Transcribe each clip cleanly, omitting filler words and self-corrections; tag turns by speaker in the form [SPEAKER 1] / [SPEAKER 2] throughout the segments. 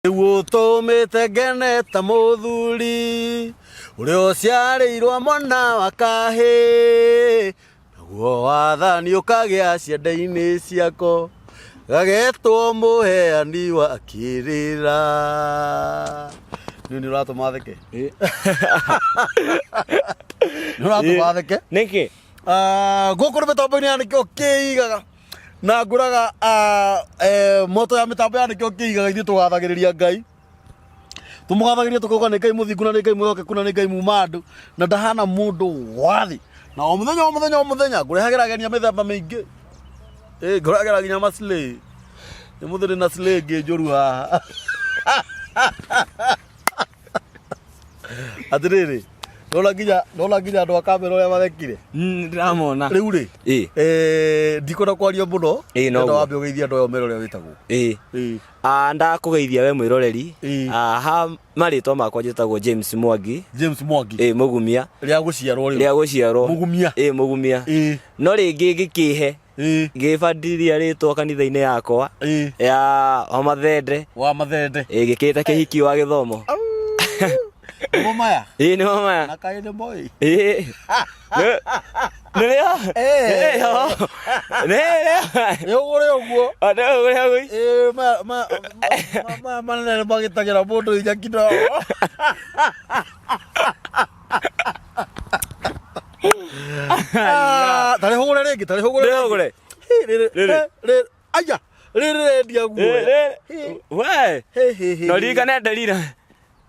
[SPEAKER 1] Rĩu ũtũmĩte ngene ta mũthuri ũrĩa ũciarĩirwo mwana wa kahĩĩ, naguo wathani ũkagĩa ciande-inĩ ciako, gagetwo mũheani wa kĩrĩra. Nĩ nĩ ũratũma theke. Nĩ ũratũma theke.
[SPEAKER 2] Nĩkĩ?
[SPEAKER 1] Ah, gũkũ nĩ mĩtambo-inĩ ya nĩkĩo kĩigaga na ngũraga ah, eh, moto ya mĩtambo ya nĩkĩo kĩigaga ithuĩ tũgathagĩrĩria ngai tũmũgathagĩrĩria tũkauga nĩ ngai mũthingu na nĩ ngai mwĩhokeku na nĩ ngai muma andũ na ndahana mũndũ wathi na o mũthenya o mũthenya o mũthenya ngũrehagĩra ageni a mĩthemba mĩingĩ ĩ ngũrehagĩra nginya maslay nĩ mũthĩ ndĩ na slay ĩngĩ njũru haha atĩrĩrĩ ndona nginya ndona nginya andũ a kamera ũrĩa mathekire
[SPEAKER 2] Ndĩramona.
[SPEAKER 1] rĩu rĩ
[SPEAKER 2] Ĩ.
[SPEAKER 1] eh, ndikwenda kwaria mũno
[SPEAKER 2] Ĩ, noguo.
[SPEAKER 1] Ndĩrenda wambe ũgeithie andũ aya ũmere ũrĩa wĩtagwo
[SPEAKER 2] Ĩ.
[SPEAKER 1] Ĩ.
[SPEAKER 2] Ah, ndakũgeithia we mwĩroreri.
[SPEAKER 1] Ĩ.
[SPEAKER 2] Ah, ha marĩtwa makwa njĩtagwo James Mwangi.
[SPEAKER 1] James Mwangi
[SPEAKER 2] Ĩ, mũgumia.
[SPEAKER 1] rĩa gũciarwo rĩu
[SPEAKER 2] Rĩa gũciarwo.
[SPEAKER 1] Mũgumia.
[SPEAKER 2] Ĩ, mũgumia.
[SPEAKER 1] Ĩ.
[SPEAKER 2] No rĩngĩ ngĩkĩhe
[SPEAKER 1] Ĩ.
[SPEAKER 2] ngĩbandiria rĩtwa kanitha-inĩ yakwa
[SPEAKER 1] Ĩ.
[SPEAKER 2] ya Wamathende.
[SPEAKER 1] Wa Mathende.
[SPEAKER 2] Ĩ, ngĩkĩta kĩhiki wa gĩthomo.
[SPEAKER 1] Nĩmo maya
[SPEAKER 2] Ĩ, nĩmo maya.
[SPEAKER 1] na kaĩ nĩmo ĩ
[SPEAKER 2] Ĩ. Nĩ- Nĩrĩo?
[SPEAKER 1] Ĩ.
[SPEAKER 2] Nĩrĩo? Nĩrĩo?
[SPEAKER 1] nĩ ũgũre ũguo
[SPEAKER 2] O, nĩ ũgũre ũguo.
[SPEAKER 1] Ĩ, maya- maya- maya- maya manene nĩ magĩtagĩra mũndũ inya kidogo Ah, tarĩ hũgũre rĩngĩ tarĩ hũgũre
[SPEAKER 2] Rĩrĩ hũgũre.
[SPEAKER 1] Hĩ, rĩrĩ
[SPEAKER 2] Rĩrĩ.
[SPEAKER 1] hĩ, rĩrĩ aya rĩrĩ rĩrendia guoya
[SPEAKER 2] Rĩrĩ. We.
[SPEAKER 1] Hĩ, hĩ, hĩ,
[SPEAKER 2] No
[SPEAKER 1] hĩ.
[SPEAKER 2] ririkane Delila.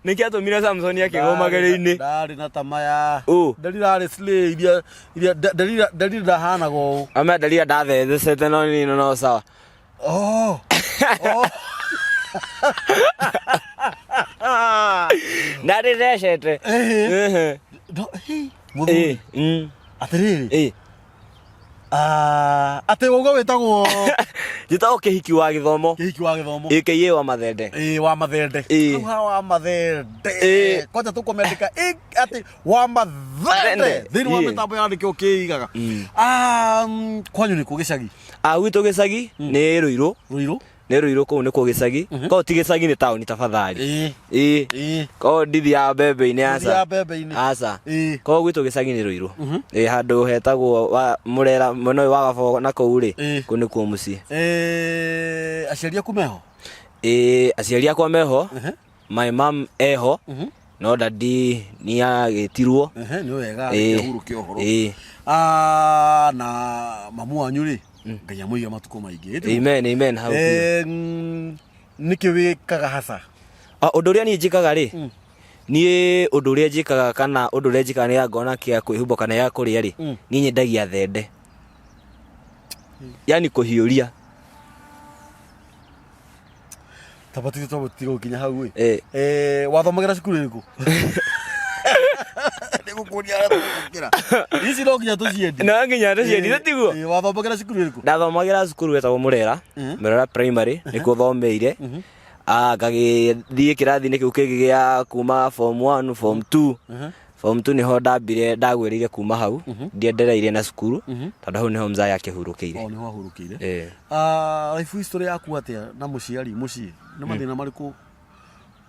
[SPEAKER 2] Nĩkĩ atũmire Samsoni akĩgwo magerio-inĩ?
[SPEAKER 1] Ndarĩ na tamaya
[SPEAKER 2] Ũ.
[SPEAKER 1] Delila arĩ slay iria iria Delila Delila ndahanaga ũũ
[SPEAKER 2] Ame Delila ndathethecete no nini no sawa.
[SPEAKER 1] Oh. Oh.
[SPEAKER 2] Ndathethecete.
[SPEAKER 1] Ehe. No, hĩ, mũthuri
[SPEAKER 2] Eh, mm.
[SPEAKER 1] atĩrĩrĩ
[SPEAKER 2] Eh.
[SPEAKER 1] Ah, atĩ wauga wĩtagwo
[SPEAKER 2] Njĩtagwo kĩhiki wa gĩthomo.
[SPEAKER 1] kĩhiki wa gĩthomo
[SPEAKER 2] AKA wa Mathende.
[SPEAKER 1] ĩĩ wa mathende
[SPEAKER 2] Ĩĩ.
[SPEAKER 1] hau ha wa mathende
[SPEAKER 2] Ĩĩ.
[SPEAKER 1] kwanja tũkũmĩandĩka ĩ- atĩ wa mathende
[SPEAKER 2] Mathende.
[SPEAKER 1] thĩinĩ wa
[SPEAKER 2] Ĩĩ.
[SPEAKER 1] mĩtambo ya nĩkĩo kĩigaga Ah, kwanyu nĩ kũ gĩcagi
[SPEAKER 2] Ah, gwitũ gĩcagi nĩ Rũirũ.
[SPEAKER 1] Rũirũ
[SPEAKER 2] Nĩ Rũirũ kũu nĩkuo gĩcagi. Korwo ti gĩcagi nĩ taũni tafadhali.
[SPEAKER 1] ĩĩ
[SPEAKER 2] Ĩĩ.
[SPEAKER 1] ĩĩ
[SPEAKER 2] Korwo ndithiaga mbembe-inĩ
[SPEAKER 1] Ndithiaga
[SPEAKER 2] aca.
[SPEAKER 1] mbembe-inĩ.
[SPEAKER 2] Aca.
[SPEAKER 1] Ĩĩ.
[SPEAKER 2] Korwo gwitũ gĩcagi nĩ Rũirũ. Ĩĩ handũ hetagwo wa Mũrera mwena ũyũ wa Gabogo na kũu rĩ.
[SPEAKER 1] Ĩĩ.
[SPEAKER 2] Kũu nĩkuo mũciĩ.
[SPEAKER 1] Eh, aciari aku meho
[SPEAKER 2] Ĩĩ aciari akwa meho. My mom eho. No dadi nĩ agĩtirwo.
[SPEAKER 1] Ehe, nĩ wega
[SPEAKER 2] Ĩĩ.
[SPEAKER 1] ahurũke ũhoro
[SPEAKER 2] Ĩĩ.
[SPEAKER 1] Ah, na mamu wanyu rĩ ngai amũige matukũ maingĩ ĩtiguo?
[SPEAKER 2] Amen, amen hau biũ.
[SPEAKER 1] Eh, nĩkĩ wĩkaga hasa
[SPEAKER 2] Ah, ũndũ ũrĩa niĩ njĩkaga rĩ niĩ ũndũ ũrĩa njĩkaga kana ũndũ ũrĩa njĩkaga nĩ ngona kĩa kwĩhumba kana ya kũrĩa rĩ niĩ nyendagia thende yani kũhiũria
[SPEAKER 1] tabatiga twabatiga gũkinya hau ĩ
[SPEAKER 2] Eh.
[SPEAKER 1] Eh, wathomagĩra cukuru ĩrĩkũ nĩgũkũria arĩa tũgũkĩra ici no nginya tũciendie
[SPEAKER 2] no nginya tũciendie tiguo
[SPEAKER 1] Eh, wathomagĩra cukuru ĩrĩkũ
[SPEAKER 2] ndathomagĩra cukuru wetagwo Mũrera Mũrera primary nĩkuo thomeire Ah, ngagĩthiĩ kĩrathi-inĩ kĩu kĩngĩ gĩa kuma form 1 form 2 form 2 nĩho ndambire ndagwĩrĩire kuma hau ndiendereire na cukuru tondũ hau nĩho mzaya akĩhurũkĩire
[SPEAKER 1] o nĩho ahurũkĩire
[SPEAKER 2] Eh.
[SPEAKER 1] Ah, life history yaku atĩa na mũciari mũciĩ nĩ mathĩna marĩkũ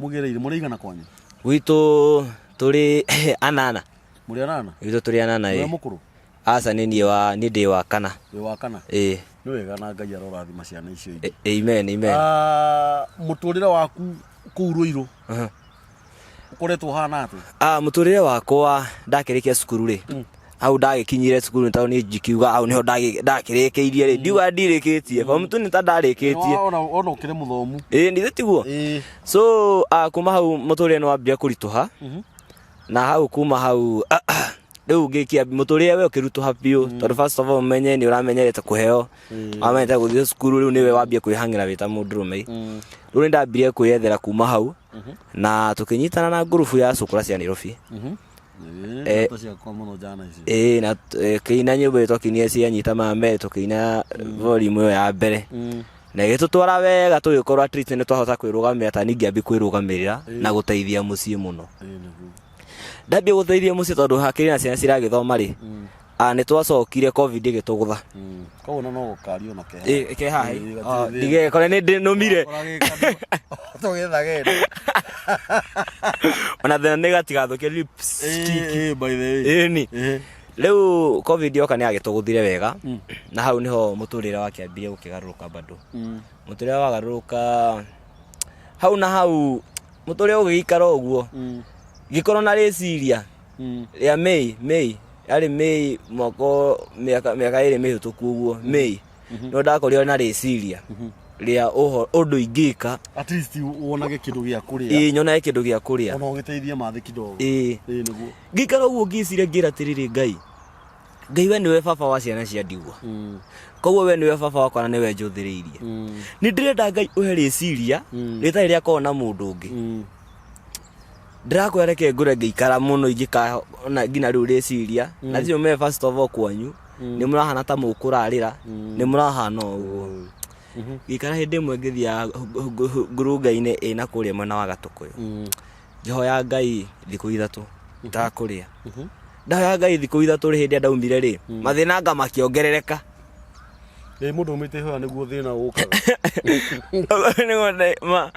[SPEAKER 1] mũgereire mũrĩ igana kwanyu
[SPEAKER 2] gwitũ tũrĩ anana
[SPEAKER 1] mũrĩ anana
[SPEAKER 2] gwitũ tũrĩ anana
[SPEAKER 1] nĩwe
[SPEAKER 2] ĩ
[SPEAKER 1] mũkũrũ
[SPEAKER 2] aca nĩ niĩ wa niĩ ndĩ wa kana
[SPEAKER 1] wĩ wa kana
[SPEAKER 2] ĩ
[SPEAKER 1] nĩ wega na ngai arorathima ciana icio ingĩ
[SPEAKER 2] amen amen
[SPEAKER 1] Ah, mũtũrĩre waku kũu rũirũ ũkoretwo ũhana atĩa
[SPEAKER 2] Ah, mũtũrĩre wakwa ndakĩrĩkia cukuru rĩ hau ndagĩkinyire cukuru nĩ tondũ niĩ njikiuga hau nĩho ndakĩrĩkĩirie rĩ ndiuga ndirĩkĩtie form two nĩ ta ndarĩkĩtie
[SPEAKER 1] ona ona ũkĩrĩ mũthomu
[SPEAKER 2] ĩĩ nĩ tiguo
[SPEAKER 1] ĩĩ
[SPEAKER 2] so ah, kuma hau mũtũrĩre nĩ wambire kũritũha na hau kuma hau rĩu ngĩkia mũtũrĩre we ũkĩritũha biũ tondũ first of all ũmenye nĩ ũramenyerete kũheo wamenyete gũthiĩ cukuru rĩu nĩwe wambie kwĩhang'ĩra wĩ ta mũndũrũme rĩu nĩ ndambirie kwĩyethera kuma hau na tũkĩnyitana na ngurubu ya cukura cia Nairobi
[SPEAKER 1] Eh, ciakwa mũno njana icio
[SPEAKER 2] ĩĩ na kĩina nyĩmbo ĩyo twakinie cianyita mame tũkĩina volume ĩyo ya mbere na ĩgĩtũtwara wega tũgĩkorwo at least nĩ twahota kwĩrũgamĩrĩra ta niĩ ngĩambia kwĩrũgamĩrĩra na gũteithia mũciĩ mũno
[SPEAKER 1] Ĩĩ nĩguo.
[SPEAKER 2] ndambia gũteithia mũciĩ tondũ hakĩrĩ na ciana ciragĩthoma rĩ Ah, nĩ twacokire COVID ĩgĩtũgũtha.
[SPEAKER 1] Koguo na no gũkario na keha.
[SPEAKER 2] Ĩ, keha
[SPEAKER 1] Ĩ,
[SPEAKER 2] ĩ.
[SPEAKER 1] gatirĩ
[SPEAKER 2] Ah,
[SPEAKER 1] thĩna.
[SPEAKER 2] ndigekore nĩ ndĩnũmire.
[SPEAKER 1] Tũgĩthagĩra.
[SPEAKER 2] Ona thĩna nĩ gatigathũke lips.
[SPEAKER 1] Ĩ, ĩ, by the way.
[SPEAKER 2] Ĩni.
[SPEAKER 1] Ĩ.
[SPEAKER 2] Rĩu COVID yoka nĩ yagĩtũgũthire wega. Na hau nĩho mũtũrĩre wakĩambirie gũkĩgarũrũka bado. Mũtũrĩre wagarũrũka hau na hau mũtũrĩre ũgĩgĩikara ũguo. Ngĩkorwo na rĩciria rĩa May yarĩ May mwaka mĩaka 2 mĩhĩtũku ũguo May no ndakorirwo na rĩciria rĩa ũndũ ingĩka.
[SPEAKER 1] At least wonage kĩndũ gĩa kũrĩa.
[SPEAKER 2] Ĩĩ, nyonage kĩndũ gĩa kũrĩa.
[SPEAKER 1] Ona ũgĩteithie mathĩ kidogo.
[SPEAKER 2] Ĩĩ.
[SPEAKER 1] Ĩĩ, nĩguo.
[SPEAKER 2] Ngĩikara ũguo ngĩciria ngĩra atĩrĩrĩ, Ngai, Ngai we nĩwe baba wa ciana cia ndigwa. Koguo we nĩwe baba wakwa na nĩwe njũthĩrĩirie. Nĩ ndĩrenda Ngai ũhe rĩciria rĩtarĩ rĩakorwo na mũndũ ũngĩ. Ndĩrakwĩra reke ngũre ngĩikara mũno ingĩkona nginya rĩu rĩciria. Na ticio me first of all kwanyu. Nĩ mũrahana ta mũkũrarĩra. Nĩ mũrahana ũguo. Ngĩikara hĩndĩ ĩmwe ngĩthiaga ngurunga-inĩ ĩna kũrĩa mwena wa Gatũkũyũ. Ngĩhoya Ngai thikũ 3 itakũrĩa. Ndahoya Ngai thikũ 3 rĩ, hĩndĩ ĩrĩa ndaumire rĩ, mathĩna anga makĩongerereka.
[SPEAKER 1] Ĩ, mũndũ umĩte ihoya nĩguo thĩna ũkaga.
[SPEAKER 2] Nĩguo ma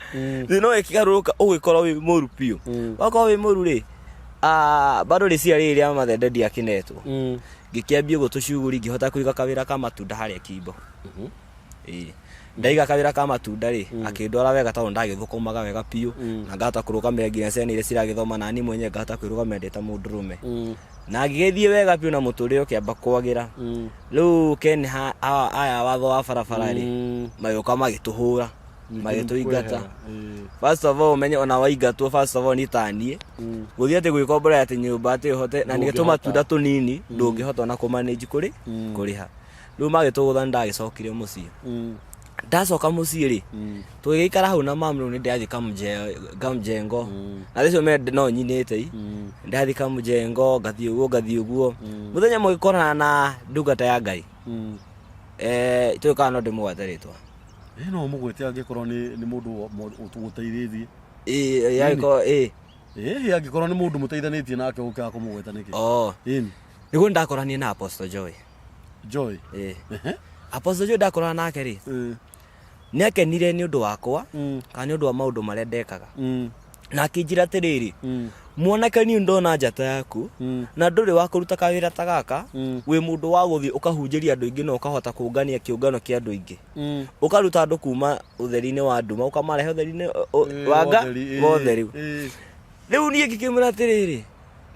[SPEAKER 2] thĩna ũgĩkĩgarũrũka ũgĩkorwo wĩ mũru biũ. Wakorwo wĩ mũru rĩ, bado rĩciria rĩrĩ rĩa mathende ndiakĩnetwo. Ngĩkĩambia ũguo tũcuguri ngĩhota kũiga kawĩra ka matunda harĩa Kimbo. Ĩĩ. Ndaiga kawĩra ka matunda rĩ, akĩndwara wega tondũ ndagĩthũkũmaga wega biũ, na ngahota kũrũgamĩrĩra nginya ciana iria ciragĩthoma na niĩ mwenyewe ngahota kwĩrũgamĩrĩra ndĩ ta mũndũrũme. Na ngĩgĩthiĩ wega biũ na mũtũrĩre ũkĩamba kwagĩra. Rĩu Ken aya watho wa barabara rĩ, magĩũka magĩtũhũra, magĩtũingata. First of all ũmenye ona waingatwo first of all nĩ ta niĩ. Gũthiĩ atĩ gwĩkombora atĩ nyũmba atĩ ũhote na nĩ tũmatunda tũnini ndũngĩhota ona kũ manage kũrĩha. Rĩu magĩtũgũtha nĩ ndagĩcokire mũciĩ. Ndacoka mũciĩ rĩ, tũgĩgĩikara hau na mamu rĩu nĩ ndĩrathiĩ kamjengo. Na thaicio me no nyinĩte i. Ndathiĩ kamjengo, ngathiĩ ũguo ngathiĩ ũguo. Mũthenya ũmwe ngĩkorana na ndungata ya Ngai. Tũĩ kana no ndĩmũgwete rĩtwa.
[SPEAKER 1] Ĩ, no ũmũgwete angĩkorwo nĩ mũndũ ũgũteithĩtie.
[SPEAKER 2] Ĩ, angĩkorwo, ĩ.
[SPEAKER 1] Ĩ, angĩkorwo nĩ mũndũ mũteithanĩtie nake ũkaga kũmũgweta nĩkĩ?
[SPEAKER 2] Oh.
[SPEAKER 1] Ĩni.
[SPEAKER 2] Nĩguo nĩndakoranire na Apostle Joy.
[SPEAKER 1] Joy.
[SPEAKER 2] Ĩ. Apostle Joy ndakorana nake rĩ, nĩ akenire nĩ ũndũ wakwa, kana nĩ ũndũ wa maũndũ marĩa ndekaga. Na akĩnjĩra atĩrĩrĩ, mwanake niĩ ndona njata yaku, na ndũrĩ wa kũruta kawĩra ta gaka, wĩ mũndũ wa gũthiĩ ũkahunjĩria andũ aingĩ na ũkahota kũngania kĩũngano kĩa andũ aingĩ. Ũkaruta andũ kuma ũtheri-inĩ wa nduma, ũkamarehe ũtheri-inĩ wa wa ũtheri. Rĩu niĩ ngĩkĩmwĩra atĩrĩrĩ,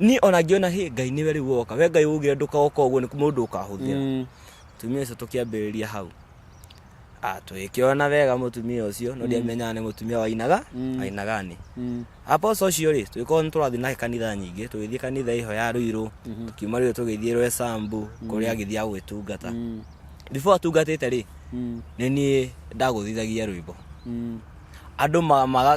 [SPEAKER 2] niĩ ona ngĩona hĩ Ngai nĩwe rĩu woka, we Ngai ugire ndũkoka ũguo nĩ mũndũ ũkahũthĩra. Mũtumia ũcio tũkĩambĩrĩria hau. Tũgĩkĩona wega mũtumia ũcio, no ndiamenyaga nĩ mũtumia wainaga, wainaga nĩ. Apostle ũcio rĩ, tũgĩkorwo nĩ tũrathiĩ nake kanitha nyingĩ, tũgĩthiĩ kanitha ĩho ya Ruiru, tũkiuma Ruiru tũgĩthiĩ Rwesambu, kũrĩa agĩthiaga gũgĩtungata. Before atungatĩte rĩ, nĩ niĩ ndagũthithagia rwĩmbo. Andũ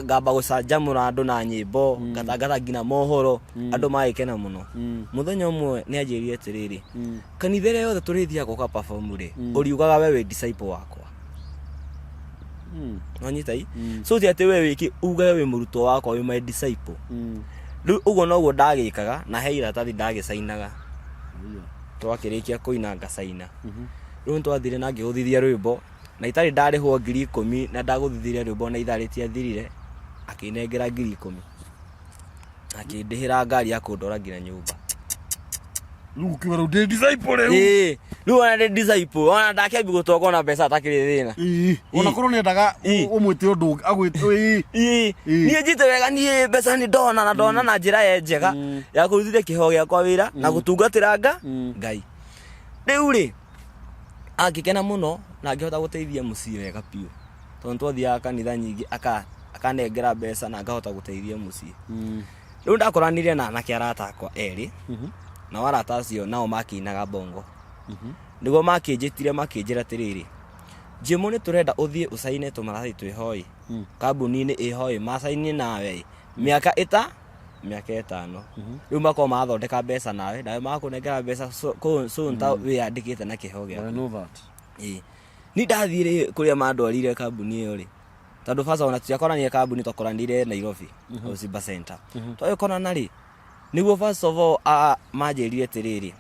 [SPEAKER 2] ngamba gũcanjamũra andũ na nyĩmbo, ngatangatha nginya mohoro, andũ magĩkena mũno. Mũthenya ũmwe nĩ anjĩrire atĩrĩrĩ, kanitha ĩrĩa yothe tũrĩthiaga gũka perform rĩ, ũriugaga we wĩ disciple wakwa. Wanyita i? So ti atĩ we wĩki uge wĩ mũrutwo wakwa, wĩ my disciple. Rĩu ũguo noguo ndagĩkaga, na he iratathi ndagĩcainaga. Twakĩrĩkia kũina ngacaina. Rĩu nĩtwathire na ngĩgũthithia rwĩmbo, na itarĩ ndarĩhwo 10,000 na ndagũthithirie rwĩmbo na ithaa rĩtiathirire, akĩnengera 10,000. Akĩndĩhĩra ngari ya kũndwara nginya nyũmba.
[SPEAKER 1] Rĩu ũkiuga rĩu ndĩ disciple rĩu.
[SPEAKER 2] Ĩĩ, rĩu ona ndĩ disciple, ona ndakĩambia gũtonga ona mbeca atakĩrĩ thĩna.
[SPEAKER 1] Ĩĩ, ona korwo nĩendaga ũmwĩte ũndũ ũngĩ, agwĩte ĩĩ.
[SPEAKER 2] Ĩĩ, niĩ njĩte wega, niĩ mbeca nĩ ndona na ndona na njĩra ye njega ya kũrutithia kĩheo gĩakwa wĩra na gũtungatĩra Ngai. Rĩu rĩ, angĩkena mũno na angĩhota gũteithia mũciĩ wega biũ, tondũ nĩtwathiaga kanitha nyingĩ akanengera mbeca na ngahota gũteithia mũciĩ. Rĩu ndakoranire na anake arata akwa erĩ, nao arata acio nao makĩinaga bongo. Nĩguo makĩnjĩtire makĩnjĩra atĩrĩrĩ, Jimũ nĩ tũrenda ũthiĩ ũcaine tũmaratathi twĩho ĩ, kambuni-inĩ ĩho ĩ, macaine nawe ĩ, mĩaka 5. Rĩu makorwo marathondeka mbeca nawe, nawe magakũnengera mbeca soon ta wĩyandĩkĩte na kĩheo gĩaku.
[SPEAKER 1] I know that.
[SPEAKER 2] Ĩĩ. Niĩ ndathiĩ kũrĩa mandwarire kambuni ĩyo rĩ, tondũ first ona tutiakoranire kambuni, twakoranire Nairobi, Simba Center. Twagĩkorana rĩ, nĩguo first of all manjĩrire atĩrĩrĩ,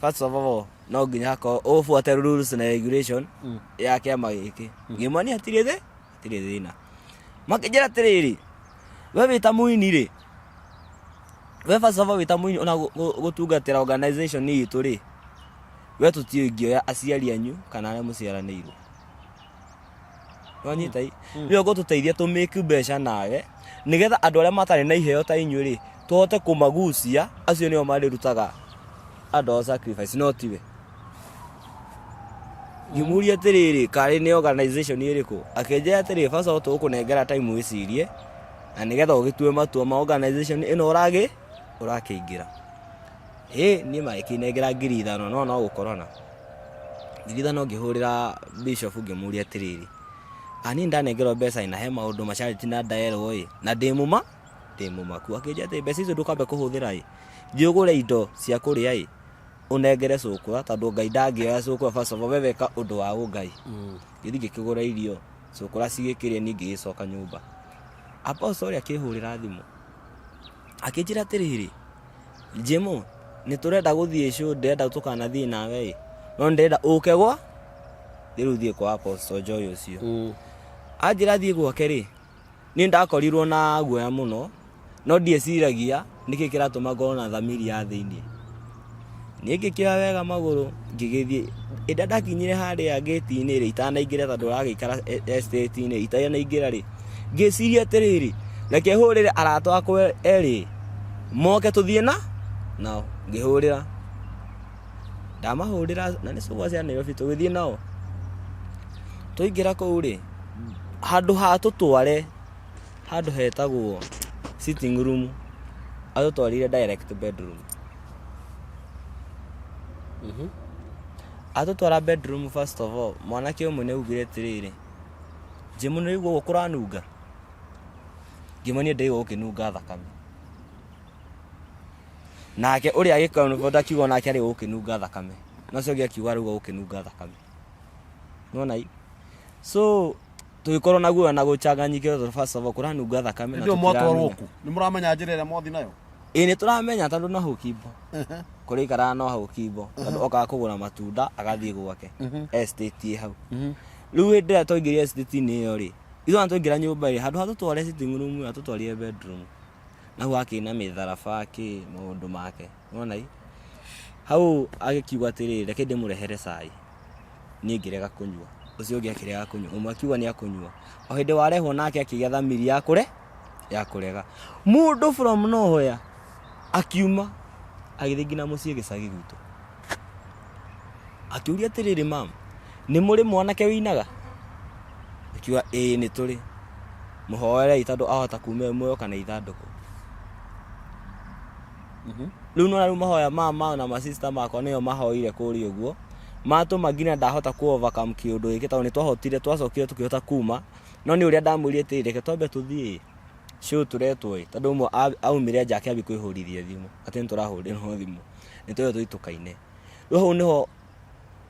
[SPEAKER 2] First of all, no nginya hakorwo ũbuate rules na regulation ya kĩama gĩkĩ. Ngĩmwani hatirĩ thĩ hatirĩ thĩna. Makĩnjĩra atĩrĩrĩ, we wĩ ta mũini rĩ, we first of all wĩ ta mũini ona gũtungatĩra organization itũ rĩ, we tũtiũĩ ingĩoya aciari anyu kana arĩa mũciaranĩirwo. Wanyita i nĩwe ũgũtũteithia tũ make mbeca nawe nĩgetha andũ arĩa matarĩ na iheo ta inyuĩ rĩ, tũhote kũmagucia, acio nĩo marĩrutaga andũ ao sacrifice no tiwe. Ngĩmũria atĩrĩrĩ, karĩ nĩ organization ĩrĩkũ? Akĩnjĩra atĩrĩrĩ, first of all tũgũkũnengera time wĩcirie na nĩgetha ũgĩtue matua ma organization ĩno ũrakĩingĩra. Ĩ niĩ magĩkĩnengera 5,000 no no gũkorona. 5,000 ngĩhũrĩra bishop ngĩmũria atĩrĩrĩ, niĩ ndanengerwo mbeca na he maũndũ ma charity na ndaerwo ĩ, na ndĩ mũma ndĩ mũmaku. Akĩnjĩra atĩ mbeca icio ndũkambe kũhũthĩra ĩ, thiĩ ũgũre indo cia kũrĩa ĩ, ũnengere cũkũra tondũ Ngai ndangĩoya cũkũra, first of all we weka ũndũ wa ũngai. Ngĩthiĩ ngĩkĩgũra irio, cũkũra cigĩkĩrĩa, niĩ ngĩgĩcoka nyũmba. Apostle ũrĩa akĩhũrĩra thimũ akĩnjĩra atĩrĩrĩ, Jimo, nĩ tũrenda gũthiĩ show, ndĩrenda tũkanathiĩ nawe ĩ, no ndĩrenda ũke gwa rĩu thiĩ kwa Apostle Joy ũcio. Anjĩra thiĩ gwake rĩ, niĩ ndakorirwo na guoya mũno, no ndieciragia nĩkĩ kĩratũma ngorwo na thamiri ya thĩiniĩ. Niĩ ngĩkĩoya wega magũrũ ngĩgĩthiĩ. Ĩrĩa ndakinyire harĩa gate-inĩ rĩ, itanaingĩra tondũ ũragĩikara estate-inĩ, itanaingĩra rĩ, ngĩciria atĩrĩrĩ, reke hũrĩre arata akwa erĩ moke tũthiĩ na nao. Ngĩhũrĩra, ndamahũrĩra na nĩ cũgwa cia Nairobi, tũgĩthiĩ nao. Twaingĩra kũu rĩ, handũ ha tũtware handũ hetagwo sitting room, atũtwarire direct bedroom. Atũtwara bedroom, first of all mwanake ũmwe nĩ augire atĩrĩrĩ, Jimũ, nĩ ũraigua ũguo kũranunga? Ngĩmũnia ndĩraigua gũkĩnunga thakame. Nake ũrĩa agĩkonda akiuga onake arĩ gũkĩnunga thakame, na ũcio ũngĩ akiuga araigua gũkĩnunga thakame. Nĩwona i? So tũgĩkorwo na guoya na gũcanganyikĩrwo tondũ first of all kũranunga thakame na
[SPEAKER 1] Hĩndĩ ĩyo mwatwarwo
[SPEAKER 2] tũtiramenya.
[SPEAKER 1] kũ? Nĩ mũramenya njĩra ĩrĩa mwathi nayo?
[SPEAKER 2] Ĩĩ, nĩ tũramenya tondũ no hau Kimbo kũrĩa aikaraga, no hau Kimbo, tondũ okaga kũgũra matunda agathiĩ gwake estate ĩ hau. Rĩu hĩndĩ ĩrĩa twaingĩrire estate-inĩ ĩyo rĩ, ithuĩ ona twaingĩra nyũmba rĩ, handũ ha tũtware sitting room, atũtwarire bedroom na hau hakĩrĩ na mĩtharaba kĩ maũndũ make. Nĩwona i hau agĩkiuga atĩrĩrĩ, reke ndĩmũrehere cai. Niĩ ngĩrega kũnyua, ũcio ũngĩ akĩrega kũnyua, ũmwe akiuga nĩ akũnyua. O hĩndĩ warehwo nake akĩgĩa thamiri ya kũre ya kũrega. Mũndũ from nowhere akiuma agĩthiĩ nginya mũciĩ gĩcagi gwitũ, akĩũria atĩrĩrĩ, mam, nĩ mũrĩ mwanake wĩinaga? Akiuga ĩĩ nĩ tũrĩ, mũhoerei tondũ ahota kuma e muoyo kana ithandũkũ. Rĩu nona rĩu mahoya ma na masista makwa nĩo mahoire kũrĩa ũguo matũma nginya ndahota ku overcome kĩũndũ gĩkĩ, tondũ nĩ twahotire, twacokire tũkĩhota kuma. No nĩ ũrĩa ndamwĩrire atĩrĩ, reke twambe tũthiĩ show tũretwo ĩ, tondũ ũmwe aumire nja akĩambia kwĩhũrithia thimũ atĩ nĩ tũrahũrĩrwo thimũ, nĩ twĩrwo tũthiĩ tũkaine. Rĩu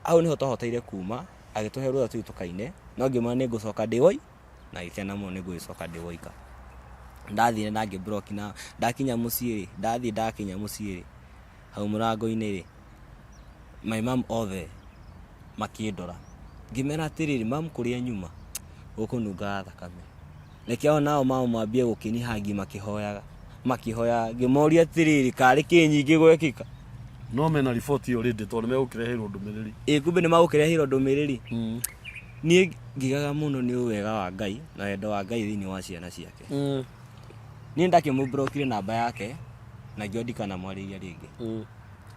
[SPEAKER 2] hau nĩho twahoteire kuma, agĩtũhe rũtha tũthiĩ tũkaine, no ngĩmwĩra nĩ ngũcoka ndĩ woi, na agĩkena mũno nĩ ngũgĩcoka ndĩ woika. Ndathire na ngĩ block, na ndakinya mũciĩ rĩ, ndathiĩ ndakinya mũciĩ rĩ, hau mũrango-inĩ rĩ, my mom othe makĩndora. Ngĩmera atĩrĩrĩ, mam, kũrĩa nyuma gũkũnungaga thakame, reke o nao mao mambie gũkĩnihangi makĩhoyaga makĩhoyaga. Ngĩmoria atĩrĩrĩ, karĩ kĩ nyingĩ gwekĩka?
[SPEAKER 1] No mena riboti ĩyo rĩndĩ tondũ nĩ megũkĩreherwo ndũmĩrĩri.
[SPEAKER 2] Ĩ, kumbe nĩ magũkĩreherwo ndũmĩrĩri. Niĩ ngigaga mũno nĩ wega wa Ngai na wendo wa Ngai thĩinĩ wa ciana ciake. Niĩ ndakĩmũblokire namba yake na ngĩo ndikanamwarĩria rĩngĩ.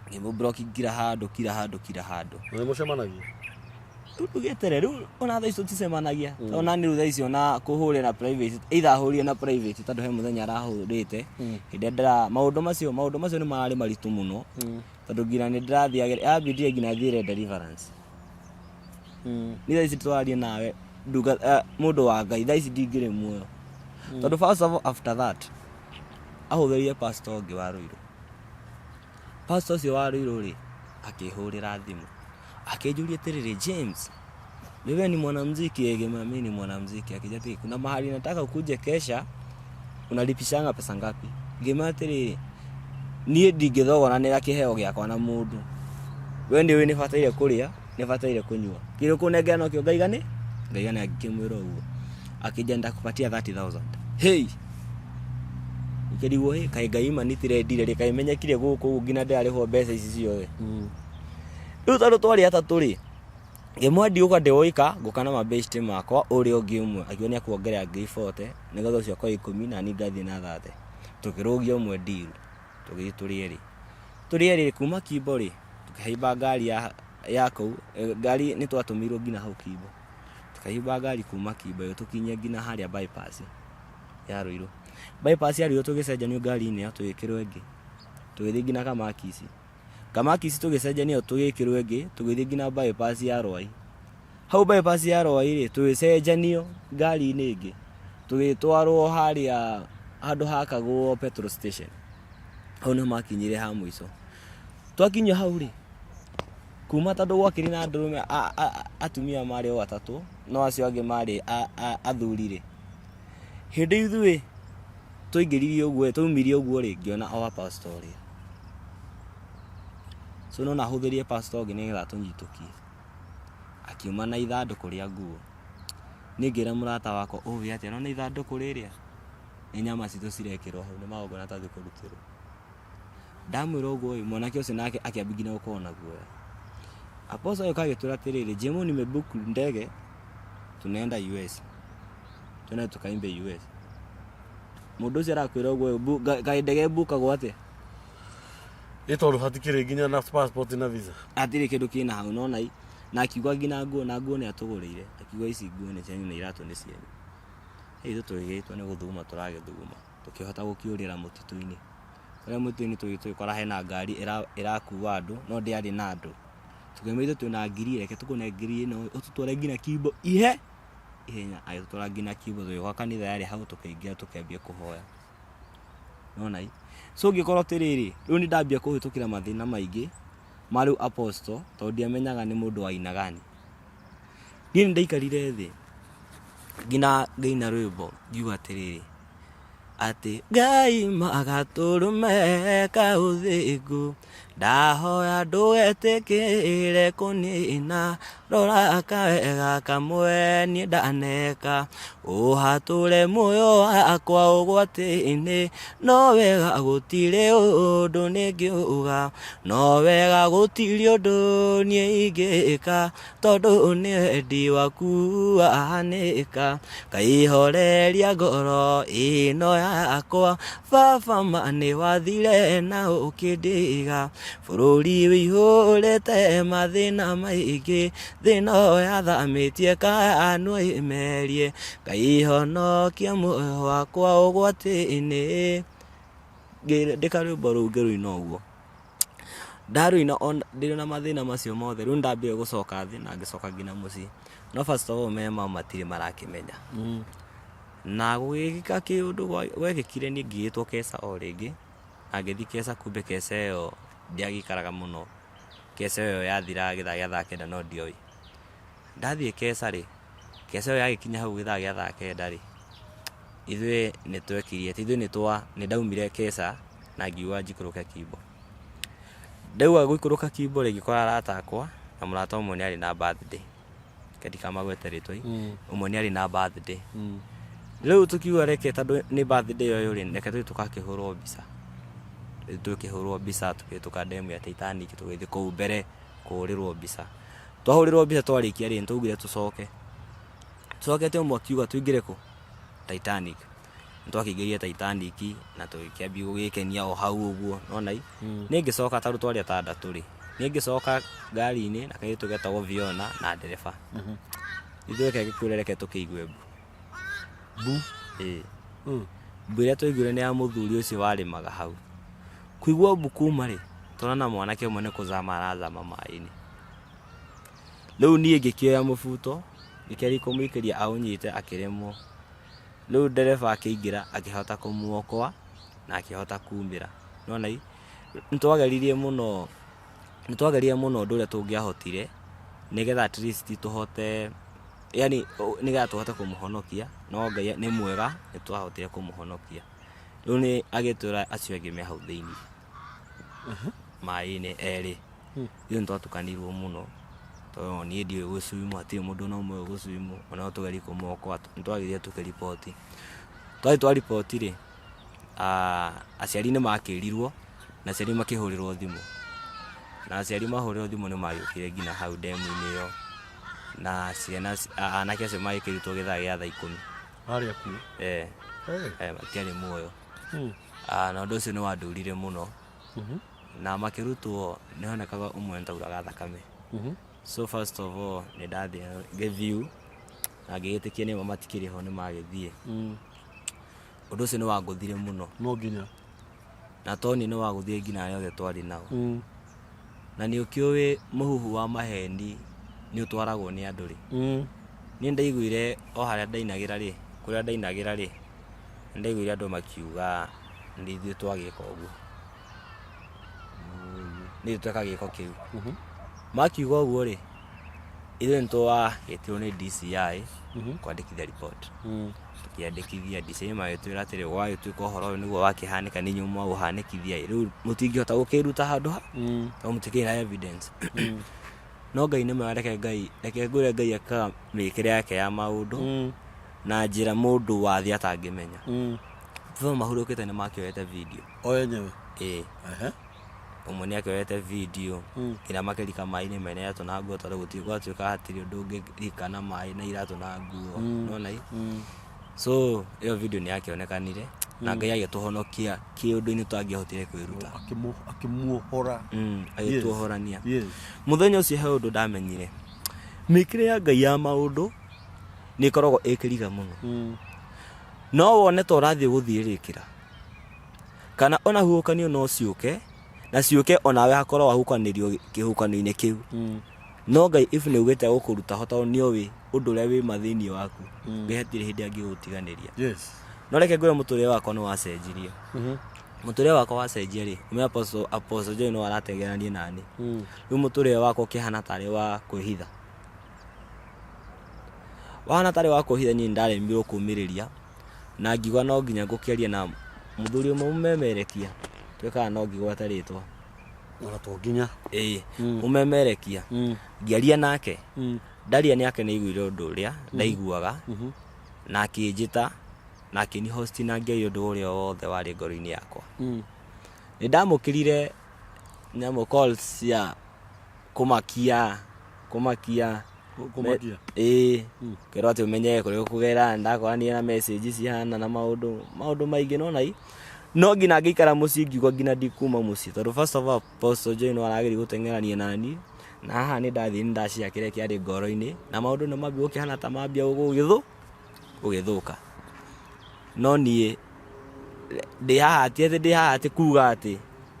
[SPEAKER 2] Ngĩmũblock kila handũ, kila handũ, kila handũ.
[SPEAKER 1] Na nĩ mũcemanagia?
[SPEAKER 2] Rĩu ndũgĩeterere, rĩu ona thaa ici tũticemanagia. Tondũ nani rĩu thaa ici ona kũhũrĩra na private, either ahũrire na private, tondũ he mũthenya arahũrĩte hĩndĩ ĩrĩa ndĩra maũndũ macio nĩ mararĩ maritũ mũno, tondũ nginya nĩ ndĩrathiagĩra yambindire nginya thiĩre deliverance. Nĩ thaa ici twarie nawe nduga mũndũ wa Ngai, thaa ici ndingĩrĩ muoyo, tondũ first of all, after that ahũthĩrire pastor ũngĩ wa Ruiru. Pastor ũcio wa Ruiru rĩ, akĩhũrĩra thimũ akĩnjũria atĩrĩrĩ, James, wewe ni mwanamuziki? Ngĩmwĩra mimi ni mwanamuziki. Akĩnjĩra atĩrĩ, kuna mahali nataka ukuje kesha, unalipishanga pesa ngapi? Ngĩmwĩra atĩrĩrĩ, niĩ ndingĩthogoranĩra kĩheo gĩakwa na mũndũ. We nĩ ũĩ nĩ bataire kũrĩa, nĩ bataire kũnyua. Kĩrĩa ũkũnengera nokĩo ngaigani? Ngaigani ngĩkĩmwĩra ũguo. Akĩnjĩra nitakupatia 30,000. Hey! Ngĩrigwo hĩ kaĩ Ngai ma nitirendire rĩ kaĩ menyekire gũkũ ũguo nginya ndĩrarĩhwo mbeca ici ciothe. Rĩu tondũ twarĩ atatũ rĩ, ngĩmwĩra ndigũka ndĩ woika ngũka na mabeshte makwa ũrĩa ũngĩ ũmwe akiuga nĩ akuongerera ngiri 40 nĩgetha ũcio akoe ikũmi na niĩ ngathiĩ na 30. Tũkĩrũgia ũmwe deal tũgĩthiĩ tũrĩ erĩ. Tũrĩ erĩ kuma Kimbo rĩ, tũkĩhaimba ngari ya kũu, ngari nĩ twatũmĩirwo nginya hau Kimbo. Tũkĩhaimba ngari kuma Kimbo ĩgĩtũkinyia nginya harĩa bypass ya Ruiru. Bypass ya Ruiru tũgĩcenjanio ngari-inĩ ĩyo tũgĩkĩrwo ĩngĩ. Tũgĩthiĩ nginya Kamakisi. Kamakisi tũgĩcenjanio tũgĩkĩrwo ĩngĩ tũgĩthiĩ nginya bypass ya Rwai. Hau bypass ya Rwai rĩ, tũgĩcenjanio ngari-inĩ ĩngĩ tũgĩtwarwo harĩa handũ hakagwo petrol station. Hau nĩho makinyire ha mũico. Twakinya hau rĩ, kuma tondũ gwakĩrĩ na ndũrũme atumia marĩ o atatũ, no acio angĩ marĩ athuri rĩ, hĩndĩ ithuĩ twaingĩrire ũguo twaumire ũguo rĩ, ngĩona o pastor ũrĩa. So nĩwona ahũthĩrire pastor ũngĩ nĩgetha atũnyitũkie. Akiuma na ithandũkũ rĩa nguo. Niĩ ngĩra mũrata wakwa ũgĩ atĩa, nĩwona ithandũkũ rĩrĩa? Nĩ nyama citũ cirekĩrwo hau, nĩ magongona twathiĩ kũrutĩrwo. Ndamwĩra ũguo ĩ, mwanake ũcio nake akĩambia nginya gũkorwo na guoya. Apostle agĩũka agĩtwĩra atĩrĩrĩ, Jemo nimebook ndege tunaenda US. Twende tukaimbe US. Mũndũ ũcio arakwĩra ũguo kaĩ ndege ĩbukagwo atĩa?
[SPEAKER 1] Ĩ tondũ hatikĩrĩ nginya na passport na visa.
[SPEAKER 2] Hatirĩ kĩndũ kĩna hau nona i. Na akiuga nginya nguo na nguo nĩ atũgũrĩire. Akiuga ici nguo nĩ cianyu na iratũ nĩ cianyu. Ithuĩ tũgĩgĩtwo nĩ gũthuguma tũragĩthuguma. Tũkĩhota gũkĩũrĩra mũtitũ-inĩ. Kũrĩa mũtitũ-inĩ tũgĩthiĩ tũgĩkora hena ngari ĩrakua andũ no ndĩarĩ na andũ. Tũkĩmwĩra ithuĩ twĩna ngiri reke tũkũne ngiri ĩno ũtũtware nginya Kimbo ihenya. Agĩtũtwara nginya Kimbo tũgĩkora kanitha yarĩ hau tũkĩingĩra tũkĩambia kũhoya. Nĩwona ĩ? So ngĩkorwo atĩrĩrĩ, rĩu nĩ ndambia kũhĩtũkĩra mathĩna maingĩ ma rĩu apostle tondũ ndiamenyaga nĩ mũndũ wa aina gani. Niĩ nĩ ndaikarire thĩ nginya ngĩina rwĩmbo ngiuga atĩrĩrĩ, atĩ Ngai magatũrũme ka ũthingu, ndahoya ndũgetĩkĩre kũnina, rora kawega kamwe niĩ ndaneka, ũhatũre muoyo wakwa ũgwati-inĩ, no wega gũtirĩ ũndũ nĩngiuga, no wega gũtirĩ ũndũ niĩ ingĩka, tondũ nĩ wendi waku wahanĩka, Ngaihoreria ngoro ĩno yakwa, baba ma nĩ wathire na ũkĩndiga, bũrũri ũihũrĩte mathĩna maingĩ, thĩ no yathamĩtie kanua ĩmerie, Ngai honokia muoyo wakwa ũgwati-inĩ. Ngĩandĩka rwĩmbo rũu ngĩrũina ũguo. Ndarũina ona ndĩ na mathĩna macio mothe rĩu nĩndambire gũcoka thĩ na ngĩcoka nginya mũciĩ. No first of all me mao matirĩ marakĩmenya. Na gũgĩkĩka kĩũndũ gwekĩkire niĩ ngĩgĩtwo keca o rĩngĩ, na ngĩthiĩ keca kumbe keca ĩyo ndiagĩikaraga mũno. Keca ĩyo yathiraga gĩthaa gĩa thaa kenda no ndioĩ. Ndathiĩ keca rĩ, keca ĩyo yagĩkinya hau gĩthaa gĩa thaa kenda rĩ, ithuĩ nĩ twekirie atĩ ithuĩ nĩ twa nĩ ndaumire keca na ngiuga njikũrũke Kimbo. Ndauga gũikũrũka Kimbo rĩ, ngĩkora arata akwa na mũrata ũmwe nĩ arĩ na birthday. Reke ndikamagwete rĩtwa ũmwe nĩ arĩ na birthday. Rĩu tũkiuga reke tondũ nĩ birthday ũyũ rĩ, reke tũthiĩ tũgakĩhũrwo mbica. Tũgĩthiĩ tũkĩhũrwo mbica tũkĩhĩtũka ndemu ya Titanic tũgĩthiĩ kũu mbere kũhũrĩrwo mbica. Twahũrĩrwo mbica twarĩkia rĩ, nĩ twaugire tũcoke. Tũcokete ũmwe akiuga tũingĩre kũ? Titanic. Nĩ twakĩingĩrire Titanic na tũgĩkĩambia gũgĩkenia o hau ũguo, nĩwona ĩ. Niĩ ngĩcoka tondũ twarĩ atandatũ rĩ, niĩ ngĩcoka ngari-inĩ na kairĩtu getagwo Fiona na ndereba. Ithuĩ reke ngĩkwĩre reke tũkĩigue mbu.
[SPEAKER 1] Mbu?
[SPEAKER 2] Ĩĩ. Mbu ĩrĩa twaiguire nĩ ya mũthuri ũcio warĩmaga hau. Kũigua mbu kuma rĩ, tũrona mwanake ũmwe nĩ kũzama arazama maĩ-inĩ. Rĩu niĩ ngĩkĩoya mũbuto, ngĩkĩgeria kũmũikĩria aũnyite akĩremwo. Rĩu ndereba akĩingĩra akĩhota kũmuokoa na akĩhota kumĩra. Nĩwona ĩ, nĩtwageririe mũno, nĩtwageririe mũno ũndũ ũrĩa tũngĩahotire nĩgetha at least tũhote yaani nĩgetha tũhote kũmũhonokia, no Ngai nĩ mwega nĩtwahotire kũmũhonokia. Rĩu nĩ agĩtwĩra acio angĩ me hau thĩiniĩ maĩ-inĩ erĩ. Ithuĩ nĩ twatukanĩirwo mũno tondũ niĩ ndiũĩ gũswim, hatirĩ mũndũ ona ũmwe ũĩ gũswim, ona no tũgerie kũmokoa, nĩ twagĩthire tũkĩriboti. Twathiĩ twariboti rĩ, aciari nĩ makĩrirwo na aciari makĩhũrĩrwo thimũ. Na aciari mahũrĩrwo thimũ nĩ magĩũkire nginya hau ndemu-inĩ ĩyo na ciana, anake acio magĩkĩrutwo gĩthaa gĩa thaa 10.
[SPEAKER 1] Marĩ akuũ?
[SPEAKER 2] Eh, matiarĩ muoyo. Na ũndũ ũcio nĩ wandurire mũno. Na makĩrutwo nĩ honekaga ũmwe nĩ tauraga thakame. So first of all nĩ ndathire ngĩthiu na ngĩgĩtĩkia nĩma matikĩrĩ ho nĩ magĩthiĩ. Ũndũ ũcio nĩ wangũthire mũno.
[SPEAKER 1] No nginya.
[SPEAKER 2] Na to niĩ nĩ wagũthire nginya arĩa othe twarĩ nao. Na nĩ ũkĩũĩ mũhuhu wa maheni nĩ ũtwaragwo nĩ andũ rĩ. Niĩ ndaiguire o harĩa ndainagĩra rĩ, kũrĩa ndainagĩra rĩ, nĩ ndaiguire andũ makiuga nĩ ithuĩ twagĩka ũguo. Nĩ ithuĩ tweka gĩko kĩu. Makiuga ũguo rĩ, ithuĩ nĩ twagĩtirwo nĩ DCI kwandĩkithia report. Tũkĩandĩkithia DCI magĩtwĩra atĩrĩ, gwagĩtuĩka ũhoro ũyũ nĩguo wakĩhanĩka nĩ inyuĩ mwaũhanĩkithia ĩ, rĩu mũtingĩhota gũkĩruta handũ ha tondũ mũtikĩrĩ na evidence. No Ngai nĩ mwega, reke Ngai, reke ngwĩre Ngai ekaga mĩkĩre yake ya maũndũ na njĩra mũndũ wa thĩ atangĩmenya. Thutha mahurũkĩte nĩ makĩoete video.
[SPEAKER 1] O enyewe?
[SPEAKER 2] Ĩĩ. Ũmwe nĩ akĩoete video nginya makĩrika maĩ-inĩ mena iratũ na nguo tondũ gũtirĩ gwatuĩka hatirĩ ũndũ ũngĩrika na maĩ na iratũ na nguo. Nĩwona ĩ? So ĩyo video nĩ yakĩonekanire na Ngai agĩtũhonokia kĩũndũ-inĩ tũtangĩahotire kwĩruta.
[SPEAKER 1] Akĩmuohora.
[SPEAKER 2] Agĩtuohorania. Mũthenya ũcio he ũndũ ndamenyire. Mĩkĩre ya Ngai ya maũndũ nĩ ĩkoragwo ĩkĩriga mũno. No wone ta ũrathiĩ gũthiĩrĩkĩra kana ona huhũkanio no ciũke na ciũke onawe hakorwo wahukanĩrio kĩhuhũkanio-inĩ kĩu. No Ngai if nĩ augĩte gũkũruta ho tondũ nĩ oĩ ũndũ ũrĩa wĩ ma thĩinĩ waku, Ngai hatirĩ hĩndĩ angĩgũtiganĩria. No reke ngwĩre mũtũrĩre wakwa nĩ wacenjirie. Mũtũrĩre wakwa wacenjia rĩ, ũmenye Apostle Joy no aratengeranie nani. Rĩu mũtũrĩre wakwa ũkĩhana tarĩ wa kwĩhitha. Wahana tarĩ wa kwĩhitha niĩ nĩ ndaremirwo kũmĩrĩria na ngiuga no nginya ngũkĩaria na mũthuri ũmwe mũmemerekia, twĩkaga no ngĩgwete rĩtwa.
[SPEAKER 1] Ona to nginya.
[SPEAKER 2] Ĩĩ, mũmemerekia. Ngĩaria nake, ndaria nake nĩ aiguire ũndũ ũrĩa ndaiguaga na akĩnjĩta na akĩni host na ngĩaria ũndũ ũrĩa wothe warĩ ngoro-inĩ yakwa. Nĩ ndamũkĩrire nyamũ calls cia kũmakia, kũmakia.
[SPEAKER 1] Kũmakia?
[SPEAKER 2] Ĩĩ, kerwo atĩ ũmenye kũrĩa ũkũgera, ndakoranire na message cihana na maũndũ, maũndũ maingĩ nĩwona ĩ, no nginya ngĩikara mũciĩ ngiuga nginya ndikuma mũciĩ tondũ first of all Apostle Joy no arageria gũteng'erania naniĩ, na haha nĩ ndathiĩ nĩ ndashare kĩrĩa kĩarĩ ngoro-inĩ, na maũndũ nĩ mambia gũkĩhana ta mambia gũgĩthũka. No niĩ ndĩ haha ti atĩ ndĩ haha atĩ kuga atĩ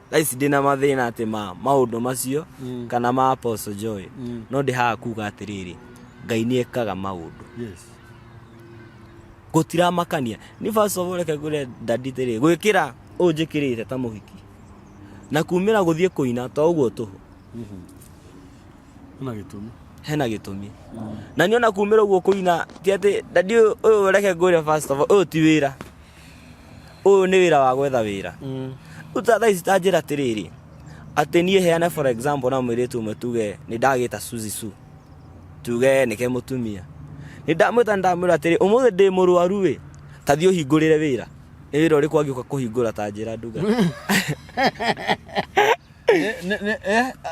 [SPEAKER 2] thaa ici ndĩna mathĩna atĩ ma maũndũ macio kana ma Apostle Joy, no ndĩ haha kuga atĩrĩrĩ, Ngai nĩ ekaga maũndũ. Gũtiramakania. Niĩ first of all reke ngwĩre daddy atĩrĩrĩ, gwĩkĩra ũũ njĩkĩrĩte ta mũhiki na kumĩra gũthiĩ kũina to ũguo tũhũ.
[SPEAKER 1] Hena gĩtũmi.
[SPEAKER 2] Hena gĩtũmi. Na niĩ ona kumĩra ũguo kũina ti atĩ daddy ũyũ reke ngwĩre first of all ũyũ ti wĩra. Ũyũ nĩ wĩra wa gwetha wĩra. Rĩu ta thaa ici ta njĩra atĩrĩrĩ, atĩ niĩ heane for example na mũirĩtu ũmwe tuge nĩ ndagĩta Suzy Su, tuge nĩke mũtumia. Nĩ ndamwĩta nĩ ndamwĩra atĩrĩ, ũmũthĩ ndĩ mũrwaru ĩ, ta thiĩ ũhingũrĩre wĩra. Nĩ wĩra ũrĩkũ angĩũka kũhingũra ta njĩra ndungata?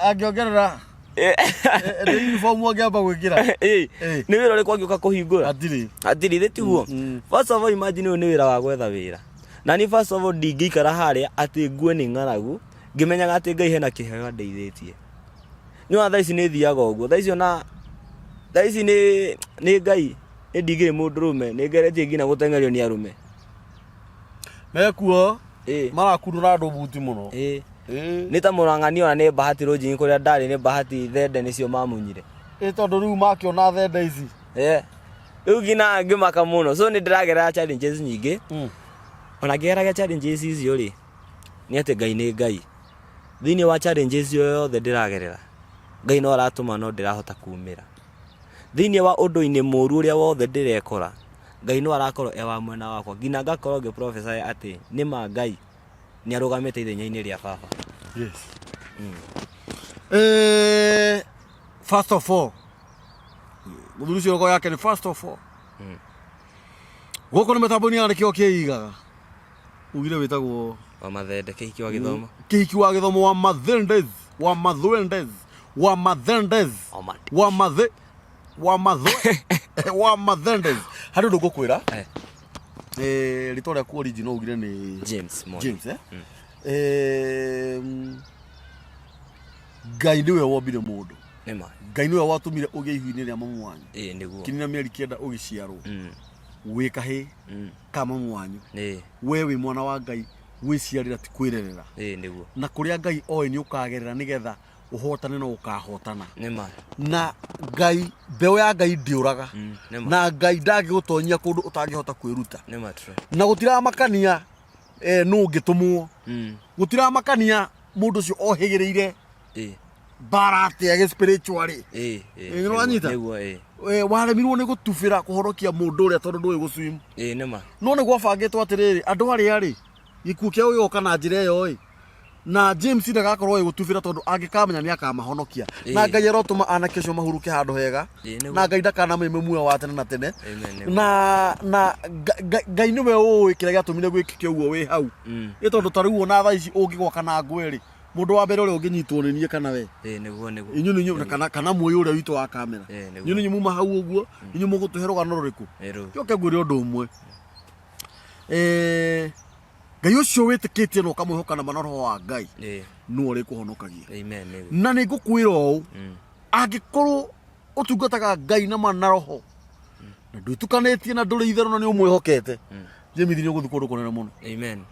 [SPEAKER 1] Angĩongerera nĩ uniform angĩamba gwĩkĩra.
[SPEAKER 2] Nĩ wĩra ũrĩkũ angĩũka kũhingũra?
[SPEAKER 1] Hatirĩ.
[SPEAKER 2] Hatirĩ, ithĩ tiguo? First of all imagine ũyũ nĩ wĩra wa gwetha wĩra. Na niĩ first of all ndingĩikara harĩa atĩ ngue nĩ ng'aragu ngĩmenyaga atĩ Ngai hena kĩheo andeithĩtie. Nĩ wona thaa ici nĩ thiaga ũguo. Thaa ici ona thaa ici nĩ Ngai nĩ ndingĩrĩ mũndũrũme nĩ ngeretie nginya gũteng'erio nĩ arũme.
[SPEAKER 1] Mekuo marakunũra andũ buti mũno.
[SPEAKER 2] Nĩ ta mũrang'ani ona nĩ bahati rũnjingi kũrĩa ndarĩ nĩ bahati thende nĩcio mamunyire.
[SPEAKER 1] Ĩ tondũ rĩu makĩona thende ici.
[SPEAKER 2] Rĩu nginya ngĩmaka mũno. So nĩ ndĩragerera challenges nyingĩ. Ona ngĩgeragia challenges icio rĩ, nĩ atĩ Ngai nĩ Ngai. Thĩinĩ wa challenges yothe ndĩragerera, Ngai no aratũma no ndĩrahota kumĩra. Thĩinĩ wa ũndũ-inĩ mũru ũrĩa wothe ndĩrekora, Ngai no arakorwo e wa mwena wakwa. Nginya ngakorwo ngĩ prophesy atĩ nĩ ma Ngai nĩ arũgamĩte ithenya-inĩ rĩa baba.
[SPEAKER 1] Yes. First of all, mũthuri ũcio rogo yake nĩ first of all. Gũkũ nĩ mĩtambo-inĩ ya nĩkĩo kĩigaga. Ugire wĩtagwo
[SPEAKER 2] Wa Mathende, Kĩhiki wa Gĩthomo.
[SPEAKER 1] Kĩhiki wa Gĩthomo, wa Mathendes, wa Mathwendes, wa Mathendes.
[SPEAKER 2] Wa
[SPEAKER 1] wa Mathe, wa Mathwe, wa Mathendes. Harĩ ũndũ ngũkwĩra. Rĩtwa rĩaku original ugire nĩ
[SPEAKER 2] James Moni.
[SPEAKER 1] James, eh? Ngai nĩwe wombire mũndũ.
[SPEAKER 2] Nĩma.
[SPEAKER 1] Ngai nĩwe watũmire ũgĩe ihu-inĩ rĩa mamu wanyu.
[SPEAKER 2] Ĩĩ, nĩguo.
[SPEAKER 1] Kinyĩra mĩeri 9 ũgĩciarwo. Wĩ kahĩĩ ka mamu wanyu.
[SPEAKER 2] Ĩĩ.
[SPEAKER 1] We wĩ mwana wa Ngai, gwĩciarĩra ti kwĩrerera.
[SPEAKER 2] Ĩĩ, nĩguo.
[SPEAKER 1] Na kũrĩa Ngai oĩ nĩ ũkagerera nĩgetha ũhotane no ũkahotana.
[SPEAKER 2] Nĩma.
[SPEAKER 1] Na Ngai, mbeũ ya Ngai ndĩũraga.
[SPEAKER 2] Nĩma.
[SPEAKER 1] Na Ngai ndangĩgũtonyia kũndũ ũtangĩhota kwĩruta.
[SPEAKER 2] Nĩma, true.
[SPEAKER 1] Na gũtiramakania nũ ũngĩtũmwo. Gũtiramakania mũndũ ũcio ohĩgĩrĩire mbara atĩa gĩ spiritually.
[SPEAKER 2] Ĩĩ, ĩĩ,
[SPEAKER 1] Ĩĩ, nĩwanyita?
[SPEAKER 2] Nĩguo, ĩĩ.
[SPEAKER 1] Waremirwo nĩ gũtubĩra kũhonokia mũndũ ũrĩa tondũ ndũĩ gũswim.
[SPEAKER 2] Ĩĩ, nĩma.
[SPEAKER 1] No nĩ gwabangĩtwo atĩrĩrĩ, andũ arĩa rĩ, gĩkuũ kĩao gĩgoka na njĩra ĩyo ĩ, na James ndagakorwo ĩ gũtubĩra tondũ angĩkamenya nĩ akamahonokia. Na Ngai arotũma anake acio mahurũke handũ hega.
[SPEAKER 2] Ĩĩ, nĩguo.
[SPEAKER 1] Na Ngai ndakanamaime muoyo wa tene na tene.
[SPEAKER 2] Amen, nĩguo.
[SPEAKER 1] Na Ngai nĩwe ũĩ kĩrĩa gĩatũmire gwĩkĩke ũguo wĩ hau. Ĩ tondũ ta rĩu ona thaa ici ũngĩgwa kana ngwe rĩ, mũndũ wa mbere ũrĩa ũngĩnyitwo nĩ niĩ kana we.
[SPEAKER 2] Ĩĩ, nĩguo, nĩguo.
[SPEAKER 1] Inyuĩ nĩ inyuĩ, kana muoyo ũrĩa witũ wa kamera.
[SPEAKER 2] Ĩĩ, nĩguo.
[SPEAKER 1] Inyuĩ nĩ inyuĩ muma hau ũguo, inyuĩ mũgũtũhe rũgano rũrĩkũ?
[SPEAKER 2] Ĩĩ, rũu.
[SPEAKER 1] Njoke ngwĩre ũndũ ũmwe. Ngai ũcio wĩtĩkĩtie na ũkamwĩhoka na ma na roho wa Ngai, nĩwe ũrĩkũhonokagia.
[SPEAKER 2] Amen, nĩguo.
[SPEAKER 1] Na nĩ ngũkwĩra ũũ, angĩkorwo ũtungataga Ngai na ma na roho, na ndwĩtukanĩtie na ndũrĩ itherũ na nĩ ũmwĩhokete, James nĩ ũgũthiĩ kũndũ kũnene mũno.
[SPEAKER 2] Amen.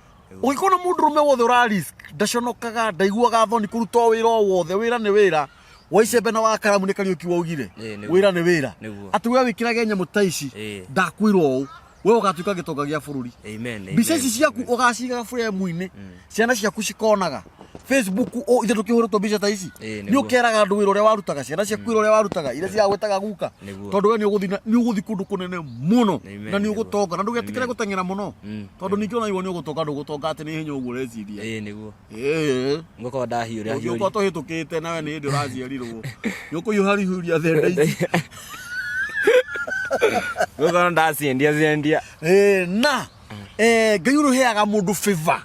[SPEAKER 1] Ũngĩkorwo na mũndũrũme wothe ũra risk, ndaconokaga, ndaiguaga thoni kũruta o wĩra o wothe, wĩra nĩ wĩra, wa icembe na wa karamu nĩ Kariũki waugire.
[SPEAKER 2] Ĩĩ, nĩguo.
[SPEAKER 1] Wĩra nĩ wĩra.
[SPEAKER 2] Nĩguo.
[SPEAKER 1] Atĩ we wĩkĩrage nyamũ ta ici,
[SPEAKER 2] Ĩĩ.
[SPEAKER 1] ndakwĩra ũũ, we ũgatuĩka gĩtonga gĩa bũrũri.
[SPEAKER 2] Amen, amen.
[SPEAKER 1] Mbica ici ciaku ũgacigaga frame-inĩ, ciana ciaku cikonaga. Facebook, ithe ndũkĩhũrĩtwo mbica ta ici.
[SPEAKER 2] Ĩĩ,
[SPEAKER 1] Nĩ
[SPEAKER 2] nĩguo.
[SPEAKER 1] ũkeraga andũ wĩra ũrĩa warutaga, ciana ciaku wĩra ũrĩa warutaga, iria ciragwĩtaga guka.
[SPEAKER 2] Nĩguo.
[SPEAKER 1] Tondũ we nĩ ũgũthiĩ kũndũ kũnene mũno,
[SPEAKER 2] Amen,
[SPEAKER 1] na nĩ
[SPEAKER 2] nĩguo.
[SPEAKER 1] ũgũtonga, na ndũgetĩkĩre gũteng'era mũno. Tondũ ningĩ ona igua nĩ ũgũtonga, ndũgũtonga atĩ nĩ ihenya ũguo ũreciria.
[SPEAKER 2] Ĩĩ, nĩguo.
[SPEAKER 1] Ĩĩ.
[SPEAKER 2] Ngũkorwo ndahiũria
[SPEAKER 1] Ũngĩũka
[SPEAKER 2] hiũria.
[SPEAKER 1] tũhĩtũkĩte nawe nĩ hĩndĩ ũraciarirwo. Nĩ ũkũhiũharihuria thenda ici.
[SPEAKER 2] Ngũkorwo ndaciendia ciendia.
[SPEAKER 1] Ĩĩ, na Ngai ũrĩa ũheaga mũndũ favor,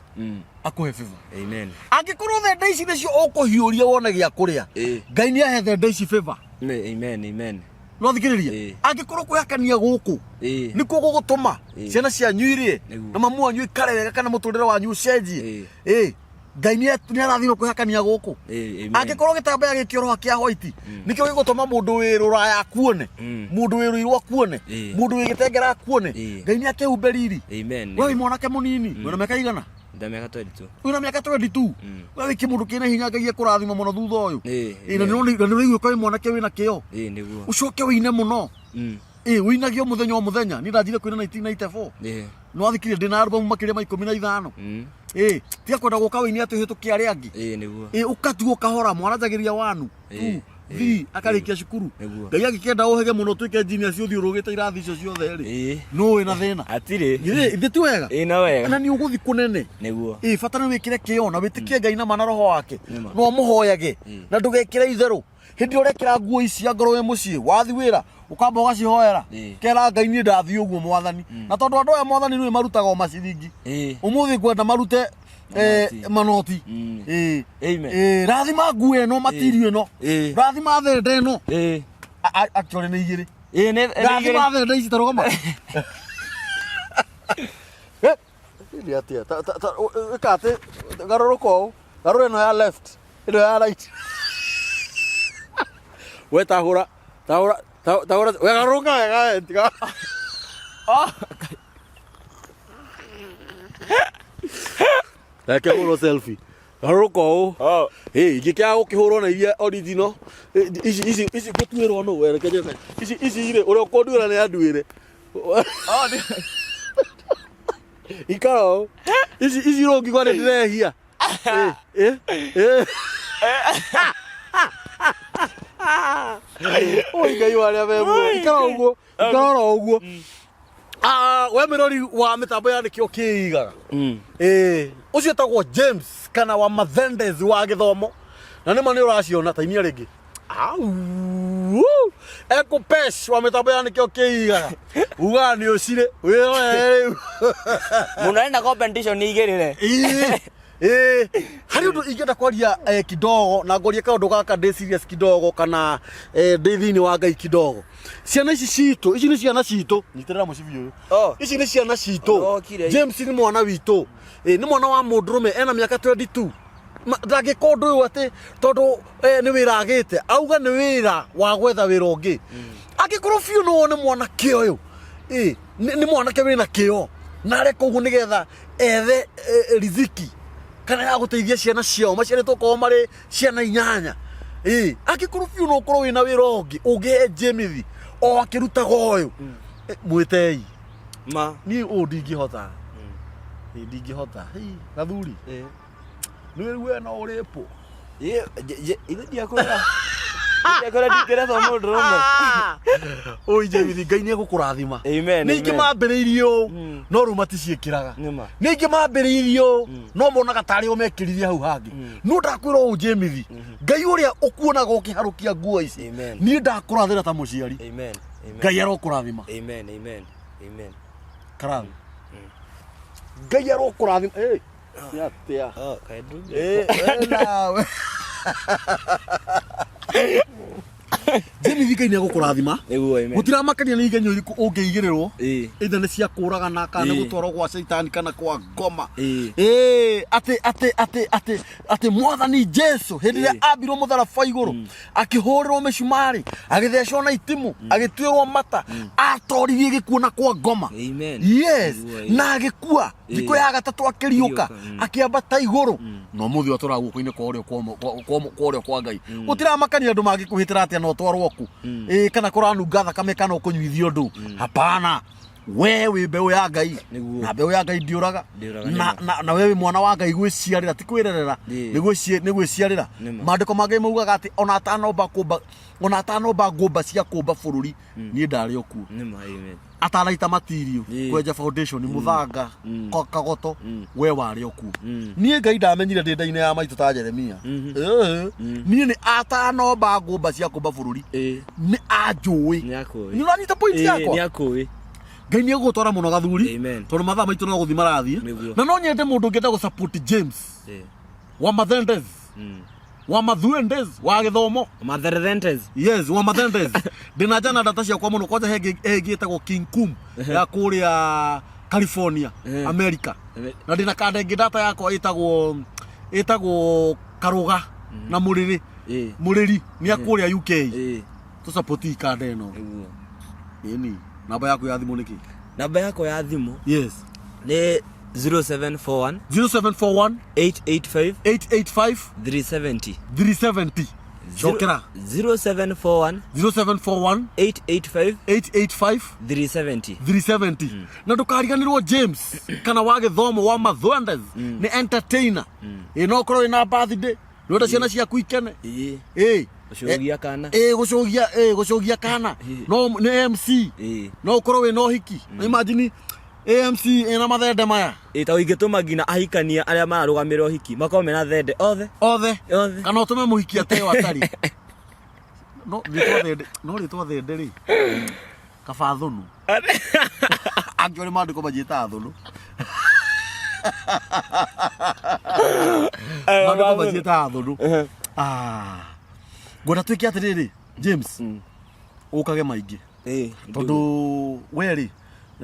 [SPEAKER 1] akũhe favor.
[SPEAKER 2] Amen.
[SPEAKER 1] Angĩkorwo thenda ici nĩcio ũkũhiũria wone gĩa kũrĩa,
[SPEAKER 2] Ĩĩ.
[SPEAKER 1] Ngai nĩ ahe thenda ici favor.
[SPEAKER 2] Nĩ, amen, amen.
[SPEAKER 1] No thikĩrĩria,
[SPEAKER 2] Ĩĩ.
[SPEAKER 1] angĩkorwo kwĩhakania gũkũ
[SPEAKER 2] Ĩĩ.
[SPEAKER 1] nĩkuo gũgũtũma
[SPEAKER 2] Ĩĩ.
[SPEAKER 1] ciana cianyu irie
[SPEAKER 2] Nĩguo.
[SPEAKER 1] na mamu wanyu ikare wega kana mũtũrĩre wanyu ũcenjie.
[SPEAKER 2] Ĩĩ.
[SPEAKER 1] Ĩĩ. Ngai nĩ arathimwo kwĩhakania gũkũ.
[SPEAKER 2] Ĩĩ, amen.
[SPEAKER 1] Angĩkorwo gĩtambaya gĩkĩ oroha kĩa white nĩkĩo gĩgũtũma mũndũ wĩ rũraya akuone, mũndũ wĩ rũirũ akuone,
[SPEAKER 2] Ĩĩ.
[SPEAKER 1] mũndũ wĩ gĩtengera akuone,
[SPEAKER 2] Ĩĩ.
[SPEAKER 1] Ngai nĩ akĩhumbe riri.
[SPEAKER 2] Amen.
[SPEAKER 1] We wĩ mwanake mũnini, wĩna mĩaka igana?
[SPEAKER 2] Nda mĩaka 22.
[SPEAKER 1] Wĩna mĩaka 22. We wĩ kĩmũndũ kĩna hinya, Ngai ekũrathima mũno thutha ũyũ.
[SPEAKER 2] Ĩĩ,
[SPEAKER 1] Ĩĩ, na nĩ ũraigua wĩ mwanake wĩna kĩo.
[SPEAKER 2] Ĩĩ, nĩguo.
[SPEAKER 1] Ũcoke wĩine mũno. Ĩĩ, wĩinagio mũthenya o mũthenya. Niĩ ndanjire kũina 1994.
[SPEAKER 2] Ĩĩ.
[SPEAKER 1] Nĩ wathikire ndĩna album makĩria ma 15. Ĩĩ, tiga kwenda gũka wĩine atĩ ũhĩtũke arĩa angĩ.
[SPEAKER 2] Ĩĩ, nĩguo.
[SPEAKER 1] Ĩĩ, ũkatigwo kahora, mwaranjagĩria 1, 2, 3, akarĩkia cukuru.
[SPEAKER 2] Nĩguo.
[SPEAKER 1] Ngai angĩkĩenda ũhĩge mũno ũtuĩke genius ũthiĩ ũrũgĩte irathi icio ciothe rĩ,
[SPEAKER 2] Ĩĩ.
[SPEAKER 1] nũ wĩna thĩna?
[SPEAKER 2] Hatirĩ.
[SPEAKER 1] Githĩ ithe ti wega?
[SPEAKER 2] Ĩĩ, no wega.
[SPEAKER 1] Na nĩ ũgũthiĩ kũnene.
[SPEAKER 2] Nĩguo.
[SPEAKER 1] Ĩĩ, bata nĩ wĩkĩre kĩo na wĩtĩkie Ngai na ma na roho wake.
[SPEAKER 2] Nĩma.
[SPEAKER 1] Na ũmũhoyage na ndũgekĩre itherũ. Hĩndĩ ĩrĩa ũrekĩra nguo ici angorwo wĩ mũciĩ, wathiĩ wĩra, ũkamba ũgacihoera.
[SPEAKER 2] Ĩĩ.
[SPEAKER 1] Kera Ngai niĩ ndathiĩ ũguo mwathani. Na tondũ andũ aya mwathani nĩ marutaga o maciringi.
[SPEAKER 2] Ĩĩ.
[SPEAKER 1] Ũmũthĩ ngwenda marute manoti. Ĩĩ.
[SPEAKER 2] Amen.
[SPEAKER 1] Ĩĩ, rathima nguo ĩno, matirio ĩno.
[SPEAKER 2] Ĩĩ.
[SPEAKER 1] Rathima thende ĩno.
[SPEAKER 2] Ĩĩ.
[SPEAKER 1] Actually nĩ igĩrĩ.
[SPEAKER 2] Ĩĩ, nĩ
[SPEAKER 1] Rathima thende ici ta rũgama. Nĩ atĩa? Ĩka atĩ garũrũka ũũ. Garũra ĩno ya left, ĩno ya right. We tahũra, tahũra, tahũra, we garũrũka wega we, tiga. Reke hũrwo selfie. Garũrũka ũũ.
[SPEAKER 2] Oh.
[SPEAKER 1] Ĩ, ingĩkĩaga gũkĩhũrwo na iria original, ici ici ici ngũtuĩrwo nũ we, reke njoke. Ici ici rĩ, ũrĩa ũkũnduĩra nĩ anduĩre.
[SPEAKER 2] Oh, nĩ-
[SPEAKER 1] Ikara ũũ. Ici ici ũrũngiuga nĩ ndĩrehia. Oi Ngai wa arĩa me muoyo. Ikara ũguo, ikara oro ũguo. Ah, we mũrori wa mĩtambo ya nĩkĩo kĩigaga. Ũcio etagwo James kana wa Mathendes wa gĩthomo. Na nĩ ma nĩ ũraciona ta inia rĩngĩ. Au! Ekupesh wa mĩtambo ya nĩkĩo kĩigaga. Ugaga nĩ ũcirĩ. Wĩrorere rĩu.
[SPEAKER 2] Mũndũ arenda competition igĩrĩre.
[SPEAKER 1] Ĩĩ. Ĩĩ. Harĩ ũndũ ingĩenda kwaria eh, kidogo na ngwarie kaũndũ gaka ndĩ serious kidogo kana eh, ndĩ thĩinĩ wa Ngai kidogo. Ciana ici citũ, ici nĩ ciana citũ. Nyitĩrĩra mũcibi ũyũ.
[SPEAKER 2] Oh.
[SPEAKER 1] Ici nĩ ciana citũ.
[SPEAKER 2] Okire.
[SPEAKER 1] James nĩ mwana witũ. Ĩĩ, nĩ mwana wa mũndũrũme ena mĩaka 22. Ndangĩka ũndũ ũyũ atĩ tondũ eh, nĩ wĩra agĩte. Auga nĩ wĩra wa gwetha wĩra ũngĩ. Angĩkorwo biũ nĩ wone mwanake ũyũ. Ĩĩ, nĩ nĩ mwanake wĩna kĩo. Na areka ũguo nĩgetha ethe eh, riziki kana ya gũteithia ciana ciao maciarĩtwo korwo marĩ ciana inyanya. Ĩĩ, angĩkorwo biũ no ũkorwo wĩna wĩra ũngĩ ũngĩhe Jemithi o akĩrutaga ũyũ. Eh, Mwĩtei.
[SPEAKER 2] Ma.
[SPEAKER 1] Niĩ ũũ ndingĩhota. Ĩĩ, ndingĩhota. Hii, gathuri. Nĩ rĩu we no ũrĩpwo.
[SPEAKER 2] Ithe ndiakwĩra. Ndiakwĩra ndingĩretwo mũndũrũme.
[SPEAKER 1] Oi Jemithi, Ngai nĩ egũkũrathima.
[SPEAKER 2] Amen.
[SPEAKER 1] Nĩ ingĩ
[SPEAKER 2] amen.
[SPEAKER 1] mambĩrĩirie ũũ
[SPEAKER 2] Mm.
[SPEAKER 1] no rĩu maticiĩkĩraga.
[SPEAKER 2] Nĩ ma.
[SPEAKER 1] Nĩ ingĩ mambĩrĩirie ũũ no monaga tarĩ o mekĩrire hau hangĩ. No ndakwĩra ũũ Jemithi, Ngai ũrĩa ũkuonaga ũkĩharũkia nguo ici,
[SPEAKER 2] Amen.
[SPEAKER 1] niĩ ndakũrathĩra ta mũciari.
[SPEAKER 2] Amen. Amen.
[SPEAKER 1] Ngai arokũrathima.
[SPEAKER 2] Amen. Amen. Amen.
[SPEAKER 1] Karathi. Ngai arokũrathima. Hey, nĩ atĩa?
[SPEAKER 2] Oh, kaĩ ndũngĩ.
[SPEAKER 1] Eh, we nawe. Jemithi Ngai nĩ egũkũrathima.
[SPEAKER 2] Nĩguo, amen.
[SPEAKER 1] Gũtiramakania nĩ igenyo irĩkũ ũngĩigĩrĩrwo.
[SPEAKER 2] Ĩĩ.
[SPEAKER 1] Either nĩ cia kũragana kana nĩ
[SPEAKER 2] Ĩĩ.
[SPEAKER 1] gũtwarwo gwa caitani kana kwa ngoma.
[SPEAKER 2] Ĩĩ.
[SPEAKER 1] Ĩĩ, atĩ atĩ atĩ atĩ atĩ mwathani Jesu hĩndĩ ĩrĩa
[SPEAKER 2] Ĩĩ.
[SPEAKER 1] ambirwo mũtharaba igũrũ akĩhũrĩrwo mĩcumarĩ agĩthecwo na itimũ agĩtuĩrwo mata atoririe gĩkuũ na kwa ngoma.
[SPEAKER 2] Amen.
[SPEAKER 1] Yes,
[SPEAKER 2] Nĩguo, ĩĩ.
[SPEAKER 1] na agĩkua thikũ ya gatatũ akĩriũka
[SPEAKER 2] Akĩriũka, mm.
[SPEAKER 1] akĩambata igũrũ na ũmũthĩ ũtũraga guoko-inĩ kwa ũrĩo kwa kwa- kwa- kwa ũrĩo kwa ngai gũtiramakania andũ mangĩkũhĩtĩra atĩa na ũtwarwo ku ĩĩ kana kũranunga thakame kana ũkũnyuithio ndũ hapana we wĩ mbeũ ya ngai
[SPEAKER 2] Nĩguo.
[SPEAKER 1] na mbeũ ya ngai ndiũraga
[SPEAKER 2] Ndĩũraga,
[SPEAKER 1] na,
[SPEAKER 2] nĩma.
[SPEAKER 1] na, na we wĩ mwana wa ngai gwĩciarĩra ti kwĩrerera
[SPEAKER 2] Ĩĩ.
[SPEAKER 1] nĩ gwĩci- nĩ gwĩciarĩra
[SPEAKER 2] Nĩma.
[SPEAKER 1] maandĩko ma ngai maugaga atĩ ona atanomba kũmba ona atanomba ngũmba cia kũmba bũrũri niĩ ndarĩ o kuo
[SPEAKER 2] Nĩma, amen.
[SPEAKER 1] atanaita matirio
[SPEAKER 2] Ĩĩ.
[SPEAKER 1] kwenja foundation muthanga
[SPEAKER 2] Mm.
[SPEAKER 1] ko- kagoto
[SPEAKER 2] Mm.
[SPEAKER 1] we warĩ o kuo
[SPEAKER 2] Mm.
[SPEAKER 1] niĩ ngai ndamenyire ndĩ nda-inĩ ya maitũ ta jeremia
[SPEAKER 2] Mhm.
[SPEAKER 1] Ĩĩ.
[SPEAKER 2] Mm.
[SPEAKER 1] niĩ nĩ atanomba ngũmba cia kũmba bũrũri
[SPEAKER 2] Ĩĩ.
[SPEAKER 1] nĩ anjũĩ
[SPEAKER 2] Nĩ akũĩ.
[SPEAKER 1] nĩ ũranyita point
[SPEAKER 2] Ĩĩ,
[SPEAKER 1] yakwa
[SPEAKER 2] nĩ akũĩ.
[SPEAKER 1] ngai nĩ egũgũtwara mũno gathuri
[SPEAKER 2] Amen.
[SPEAKER 1] tondũ mathaa maitũ no gũthiĩ marathiĩ
[SPEAKER 2] Nĩguo.
[SPEAKER 1] na no nyende mũndũ ũngĩenda gũ support James
[SPEAKER 2] Ĩĩ.
[SPEAKER 1] wa Mathendez
[SPEAKER 2] Mm.
[SPEAKER 1] wa Mathuendez wa gĩthomo
[SPEAKER 2] Matherethentes.
[SPEAKER 1] yes wa Mathendez ndĩna njana ndata ciakwa mũno kwanja he ĩngĩ he ĩngĩ ĩtagwo King Kum ya kũrĩa California
[SPEAKER 2] Eh.
[SPEAKER 1] America na ndĩna kanda ĩngĩ ndata yakwa ĩtagwo ĩtagwo Karũga na Mũrĩrĩ
[SPEAKER 2] Ĩĩ.
[SPEAKER 1] Mũrĩri nĩ akũrĩa UK
[SPEAKER 2] Ĩĩ.
[SPEAKER 1] tũ support kanda ĩno
[SPEAKER 2] Nĩguo.
[SPEAKER 1] ĩni namba yaku ya thimũ nĩkĩ
[SPEAKER 2] Namba yakwa ya thimũ
[SPEAKER 1] yes
[SPEAKER 2] nĩ 0741
[SPEAKER 1] 0741
[SPEAKER 2] 885
[SPEAKER 1] 885
[SPEAKER 2] 370.
[SPEAKER 1] 370 cokera
[SPEAKER 2] 0741
[SPEAKER 1] 0741
[SPEAKER 2] 885
[SPEAKER 1] 885
[SPEAKER 2] 370.
[SPEAKER 1] 370 na ndũkariganĩrwo James kana wa gĩthomo wa Mathwendes nĩ entertainer ĩ no ũkorwo wĩna birthday nĩwenda ciana ciaku ikene
[SPEAKER 2] Ĩĩ.
[SPEAKER 1] ĩ
[SPEAKER 2] Gũcũgia kana.
[SPEAKER 1] ĩ gũcũgia ĩ gũcũgia kana no nĩ MC
[SPEAKER 2] Ĩĩ.
[SPEAKER 1] no ũkorwo wĩna ũhiki imagine AMC ĩna mathende maya
[SPEAKER 2] Ĩĩ ta ingĩtũma nginya ahikania arĩa mararũgamĩrĩra ũhiki makorwo mena thende othe.
[SPEAKER 1] othe
[SPEAKER 2] Othe.
[SPEAKER 1] kana ũtũme mũhiki ateo atari no rĩtwa thende no rĩtwa thende rĩ kaba thũnũ angĩ ũrĩ maandĩko manjĩtaga thũnũ maandĩko manjĩtaga thũnũ Ah. ngwenda twĩke atĩrĩrĩ James ũkage maingĩ
[SPEAKER 2] Ĩĩ.
[SPEAKER 1] tondũ we rĩ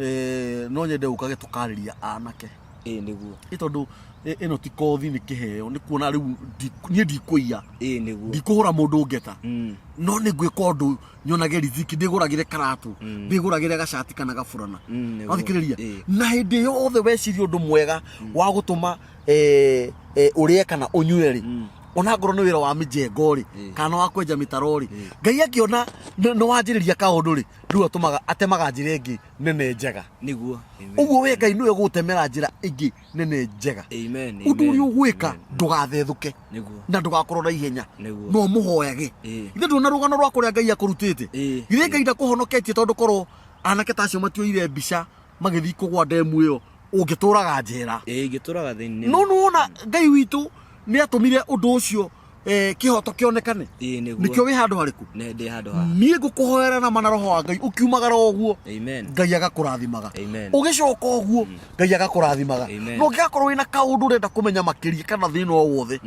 [SPEAKER 1] eh, no nyende ũkage tũkarĩria anake
[SPEAKER 2] Ĩĩ nĩguo.
[SPEAKER 1] ĩ tondũ ĩ- ĩno ti kothi nĩ kĩheo nĩ kuona rĩu ndi- niĩ ndikũiya
[SPEAKER 2] Ĩĩ nĩguo.
[SPEAKER 1] ndikũhũra mũndũ ngeta
[SPEAKER 2] Mm.
[SPEAKER 1] no nĩ ngwĩka ũndũ nyonage riziki ndĩgũragĩre karatũ ndĩgũragĩre gacati kana gaburana
[SPEAKER 2] Mm, nĩguo.
[SPEAKER 1] wathikĩrĩria
[SPEAKER 2] Ĩĩ.
[SPEAKER 1] na hĩndĩ yothe weciria ũndũ mwega wa gũtũma eh, eh, ũrĩe kana ũnyue rĩ ona ngorwo nĩ wĩra wa mĩjengo rĩ
[SPEAKER 2] Ĩĩ.
[SPEAKER 1] kana wa kwenja mĩtaro rĩ ngai akĩona nĩ nĩ wanjĩrĩria kaũndũ rĩ rĩu atũmaga atemaga njĩra ĩngĩ nene njega
[SPEAKER 2] Nĩguo. Amen.
[SPEAKER 1] ũguo we ngai nĩwe gũtemera njĩra ĩngĩ nene njega
[SPEAKER 2] Amen.
[SPEAKER 1] ũndũ ũrĩa
[SPEAKER 2] Amen.
[SPEAKER 1] ũgwĩka
[SPEAKER 2] Amen.
[SPEAKER 1] ndũgathethũke
[SPEAKER 2] Nĩguo.
[SPEAKER 1] na ndũgakorwo na ihenya
[SPEAKER 2] Nĩguo.
[SPEAKER 1] no mũhoyage
[SPEAKER 2] Ĩĩ.
[SPEAKER 1] ithe ndũna rũgano rwa kũrĩa ngai akũrutĩte
[SPEAKER 2] Ĩĩ.
[SPEAKER 1] githĩ ngai ndakũhonoketie tondũ korwo anake ta acio matioire mbica magĩthiĩ kũgwa ndemu ĩyo ũngĩtũraga njera
[SPEAKER 2] Ĩĩ ingĩtũraga thĩinĩ.
[SPEAKER 1] no nĩwona ngai witũ nĩ atũmire ũndũ ũcio eh, kĩhoto kĩonekane.
[SPEAKER 2] Ĩĩ, nĩguo.
[SPEAKER 1] Nĩkĩo wĩ handũ harĩkũ?
[SPEAKER 2] Nĩ ndĩ handũ haha.
[SPEAKER 1] Niĩ ngũkũhoera na mana roho wa Ngai ũkiumagara ũguo.
[SPEAKER 2] Amen.
[SPEAKER 1] Ngai agakũrathimaga.
[SPEAKER 2] Amen.
[SPEAKER 1] Ũgĩcoka ũguo Ngai agakũrathimaga.
[SPEAKER 2] Amen.
[SPEAKER 1] Na ũngĩgakorwo wĩna kaũndũ ũrenda kũmenya makĩria kana thĩna o wothe,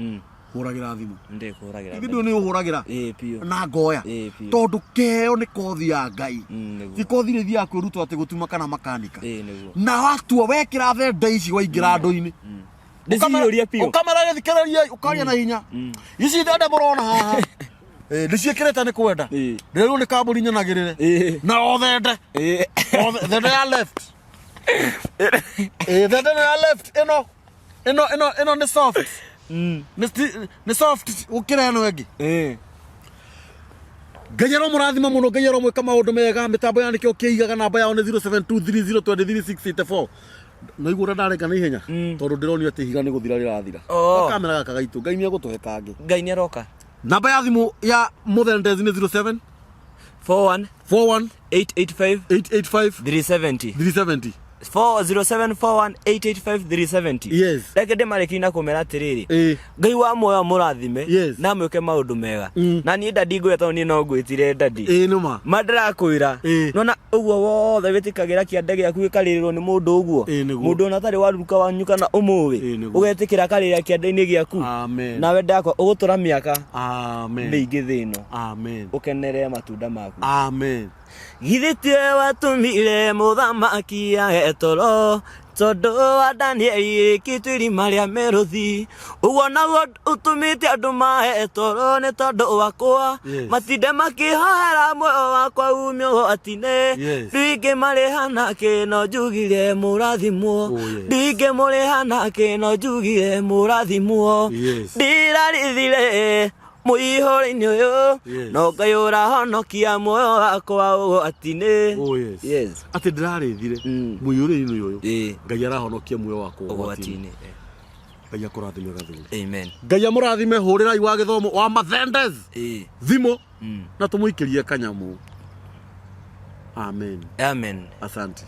[SPEAKER 1] hũragĩra thimũ.
[SPEAKER 2] Ndĩkũhũragĩra.
[SPEAKER 1] Ithuĩ ndũĩ nĩ ũhũragĩra
[SPEAKER 2] Ĩĩ biũ.
[SPEAKER 1] na ngoya
[SPEAKER 2] Ĩĩ biũ.
[SPEAKER 1] tondũ kĩheo nĩ kothi ya Ngai.
[SPEAKER 2] Nĩguo.
[SPEAKER 1] Ti kothi ĩrĩa ithiaga kwĩrutwo atĩ gũtuma kana makanika.
[SPEAKER 2] Ĩĩ nĩguo.
[SPEAKER 1] Na watua wekĩra thende ici waingĩra andũ-inĩ.
[SPEAKER 2] Ndĩciyũria biũ.
[SPEAKER 1] Ũkamera gĩthikĩrĩria ũkaria na hinya. Ici thende mũrona haha. Ndĩciĩkĩrĩte nĩ kwenda.
[SPEAKER 2] Ĩĩ.
[SPEAKER 1] Rĩu nĩ kambũri nyanagĩrĩre.
[SPEAKER 2] Ĩĩ.
[SPEAKER 1] Na o thende.
[SPEAKER 2] Ĩĩ.
[SPEAKER 1] O thende ya left. Thende ĩno ya left ĩno ĩno ĩno ĩno nĩ soft. Nĩ soft gũkĩra ĩno ĩngĩ.
[SPEAKER 2] Ĩĩ.
[SPEAKER 1] Ngai aromũrathima mũno, Ngai aromwĩka maũndũ mega. Mĩtambo ya nĩkĩo kĩigaga namba yao nĩ 0723023684. Naigua ũrĩa ndarenga na ihenya tondũ ndĩronio atĩ ihiga nĩ gũthira rĩrathira.
[SPEAKER 2] Oh.
[SPEAKER 1] Kamera gaka gaitũ Ngai nĩ egũtũhe kangĩ.
[SPEAKER 2] Ngai nĩ aroka.
[SPEAKER 1] Namba ya thimũ ya Mũthendezi nĩ 07
[SPEAKER 2] 41
[SPEAKER 1] 41
[SPEAKER 2] 885
[SPEAKER 1] 885
[SPEAKER 2] 370.
[SPEAKER 1] 370.
[SPEAKER 2] 0741 885 370.
[SPEAKER 1] Yes.
[SPEAKER 2] Reke ndĩmarĩkie na kũmera atĩrĩrĩ.
[SPEAKER 1] Ĩĩ.
[SPEAKER 2] Ngai wa muoyo amũrathime
[SPEAKER 1] Yes.
[SPEAKER 2] na amwĩke maũndũ mega. Na niĩ dadi ngwĩra tondũ niĩ no ngwĩtire dadi.
[SPEAKER 1] Ĩĩ nĩ ma.
[SPEAKER 2] Ma ndĩrakwĩra.
[SPEAKER 1] Ĩĩ.
[SPEAKER 2] Nona ũguo wothe wĩtĩkagĩra kĩande gĩaku gĩkarĩrĩrwo nĩ mũndũ ũguo.
[SPEAKER 1] Ĩĩ, nĩguo.
[SPEAKER 2] Mũndũ ona atarĩ wa ruka wanyu kana ũmũĩ.
[SPEAKER 1] Ĩĩ, nĩguo.
[SPEAKER 2] Ũgetĩkĩra akarĩrĩra kĩande-inĩ gĩaku.
[SPEAKER 1] Amen.
[SPEAKER 2] Nawe ndakwa ũgũtũra mĩaka
[SPEAKER 1] Amen.
[SPEAKER 2] mĩingĩ thĩ ĩno.
[SPEAKER 1] Amen.
[SPEAKER 2] Ũkenerere matunda maku.
[SPEAKER 1] Amen.
[SPEAKER 2] Githĩ tiwe watũmire mũthamaki age toro tondũ wa Danieli ĩkĩtwo irima rĩa mĩrũthi, ũguo naguo ũtũmĩte andũ mahe toro nĩ tondũ wakwa.
[SPEAKER 1] Yes.
[SPEAKER 2] Matinde makĩhoera muoyo wakwa umio ũgwati-inĩ.
[SPEAKER 1] Yes.
[SPEAKER 2] Ndingĩmarĩha nakĩ no njugire mũrathimwo.
[SPEAKER 1] Oh, yes.
[SPEAKER 2] Ndingĩmũrĩha nakĩ no njugire mũrathimwo.
[SPEAKER 1] Yes.
[SPEAKER 2] Ndirarithire mũihũro-inĩ ũyũ.
[SPEAKER 1] Yes.
[SPEAKER 2] No Ngai ũrahonokia muoyo wakwa ũgwati-inĩ.
[SPEAKER 1] Oh, yes.
[SPEAKER 2] Yes.
[SPEAKER 1] Atĩ ndĩrarĩthire mũiyũrĩinĩ ũyũ.
[SPEAKER 2] Ĩĩ.
[SPEAKER 1] Ngai arahonokia muoyo wakwa ũgwati-inĩ.
[SPEAKER 2] Ũgwati-inĩ.
[SPEAKER 1] Ngai akũrathime gathuri.
[SPEAKER 2] Amen.
[SPEAKER 1] Ngai amũrathime hũrĩrai wa gĩthomo wa Mathendes
[SPEAKER 2] Ĩĩ.
[SPEAKER 1] thimũ na tũmũikĩrie kanyamũ. Amen.
[SPEAKER 2] Amen.
[SPEAKER 1] Asante.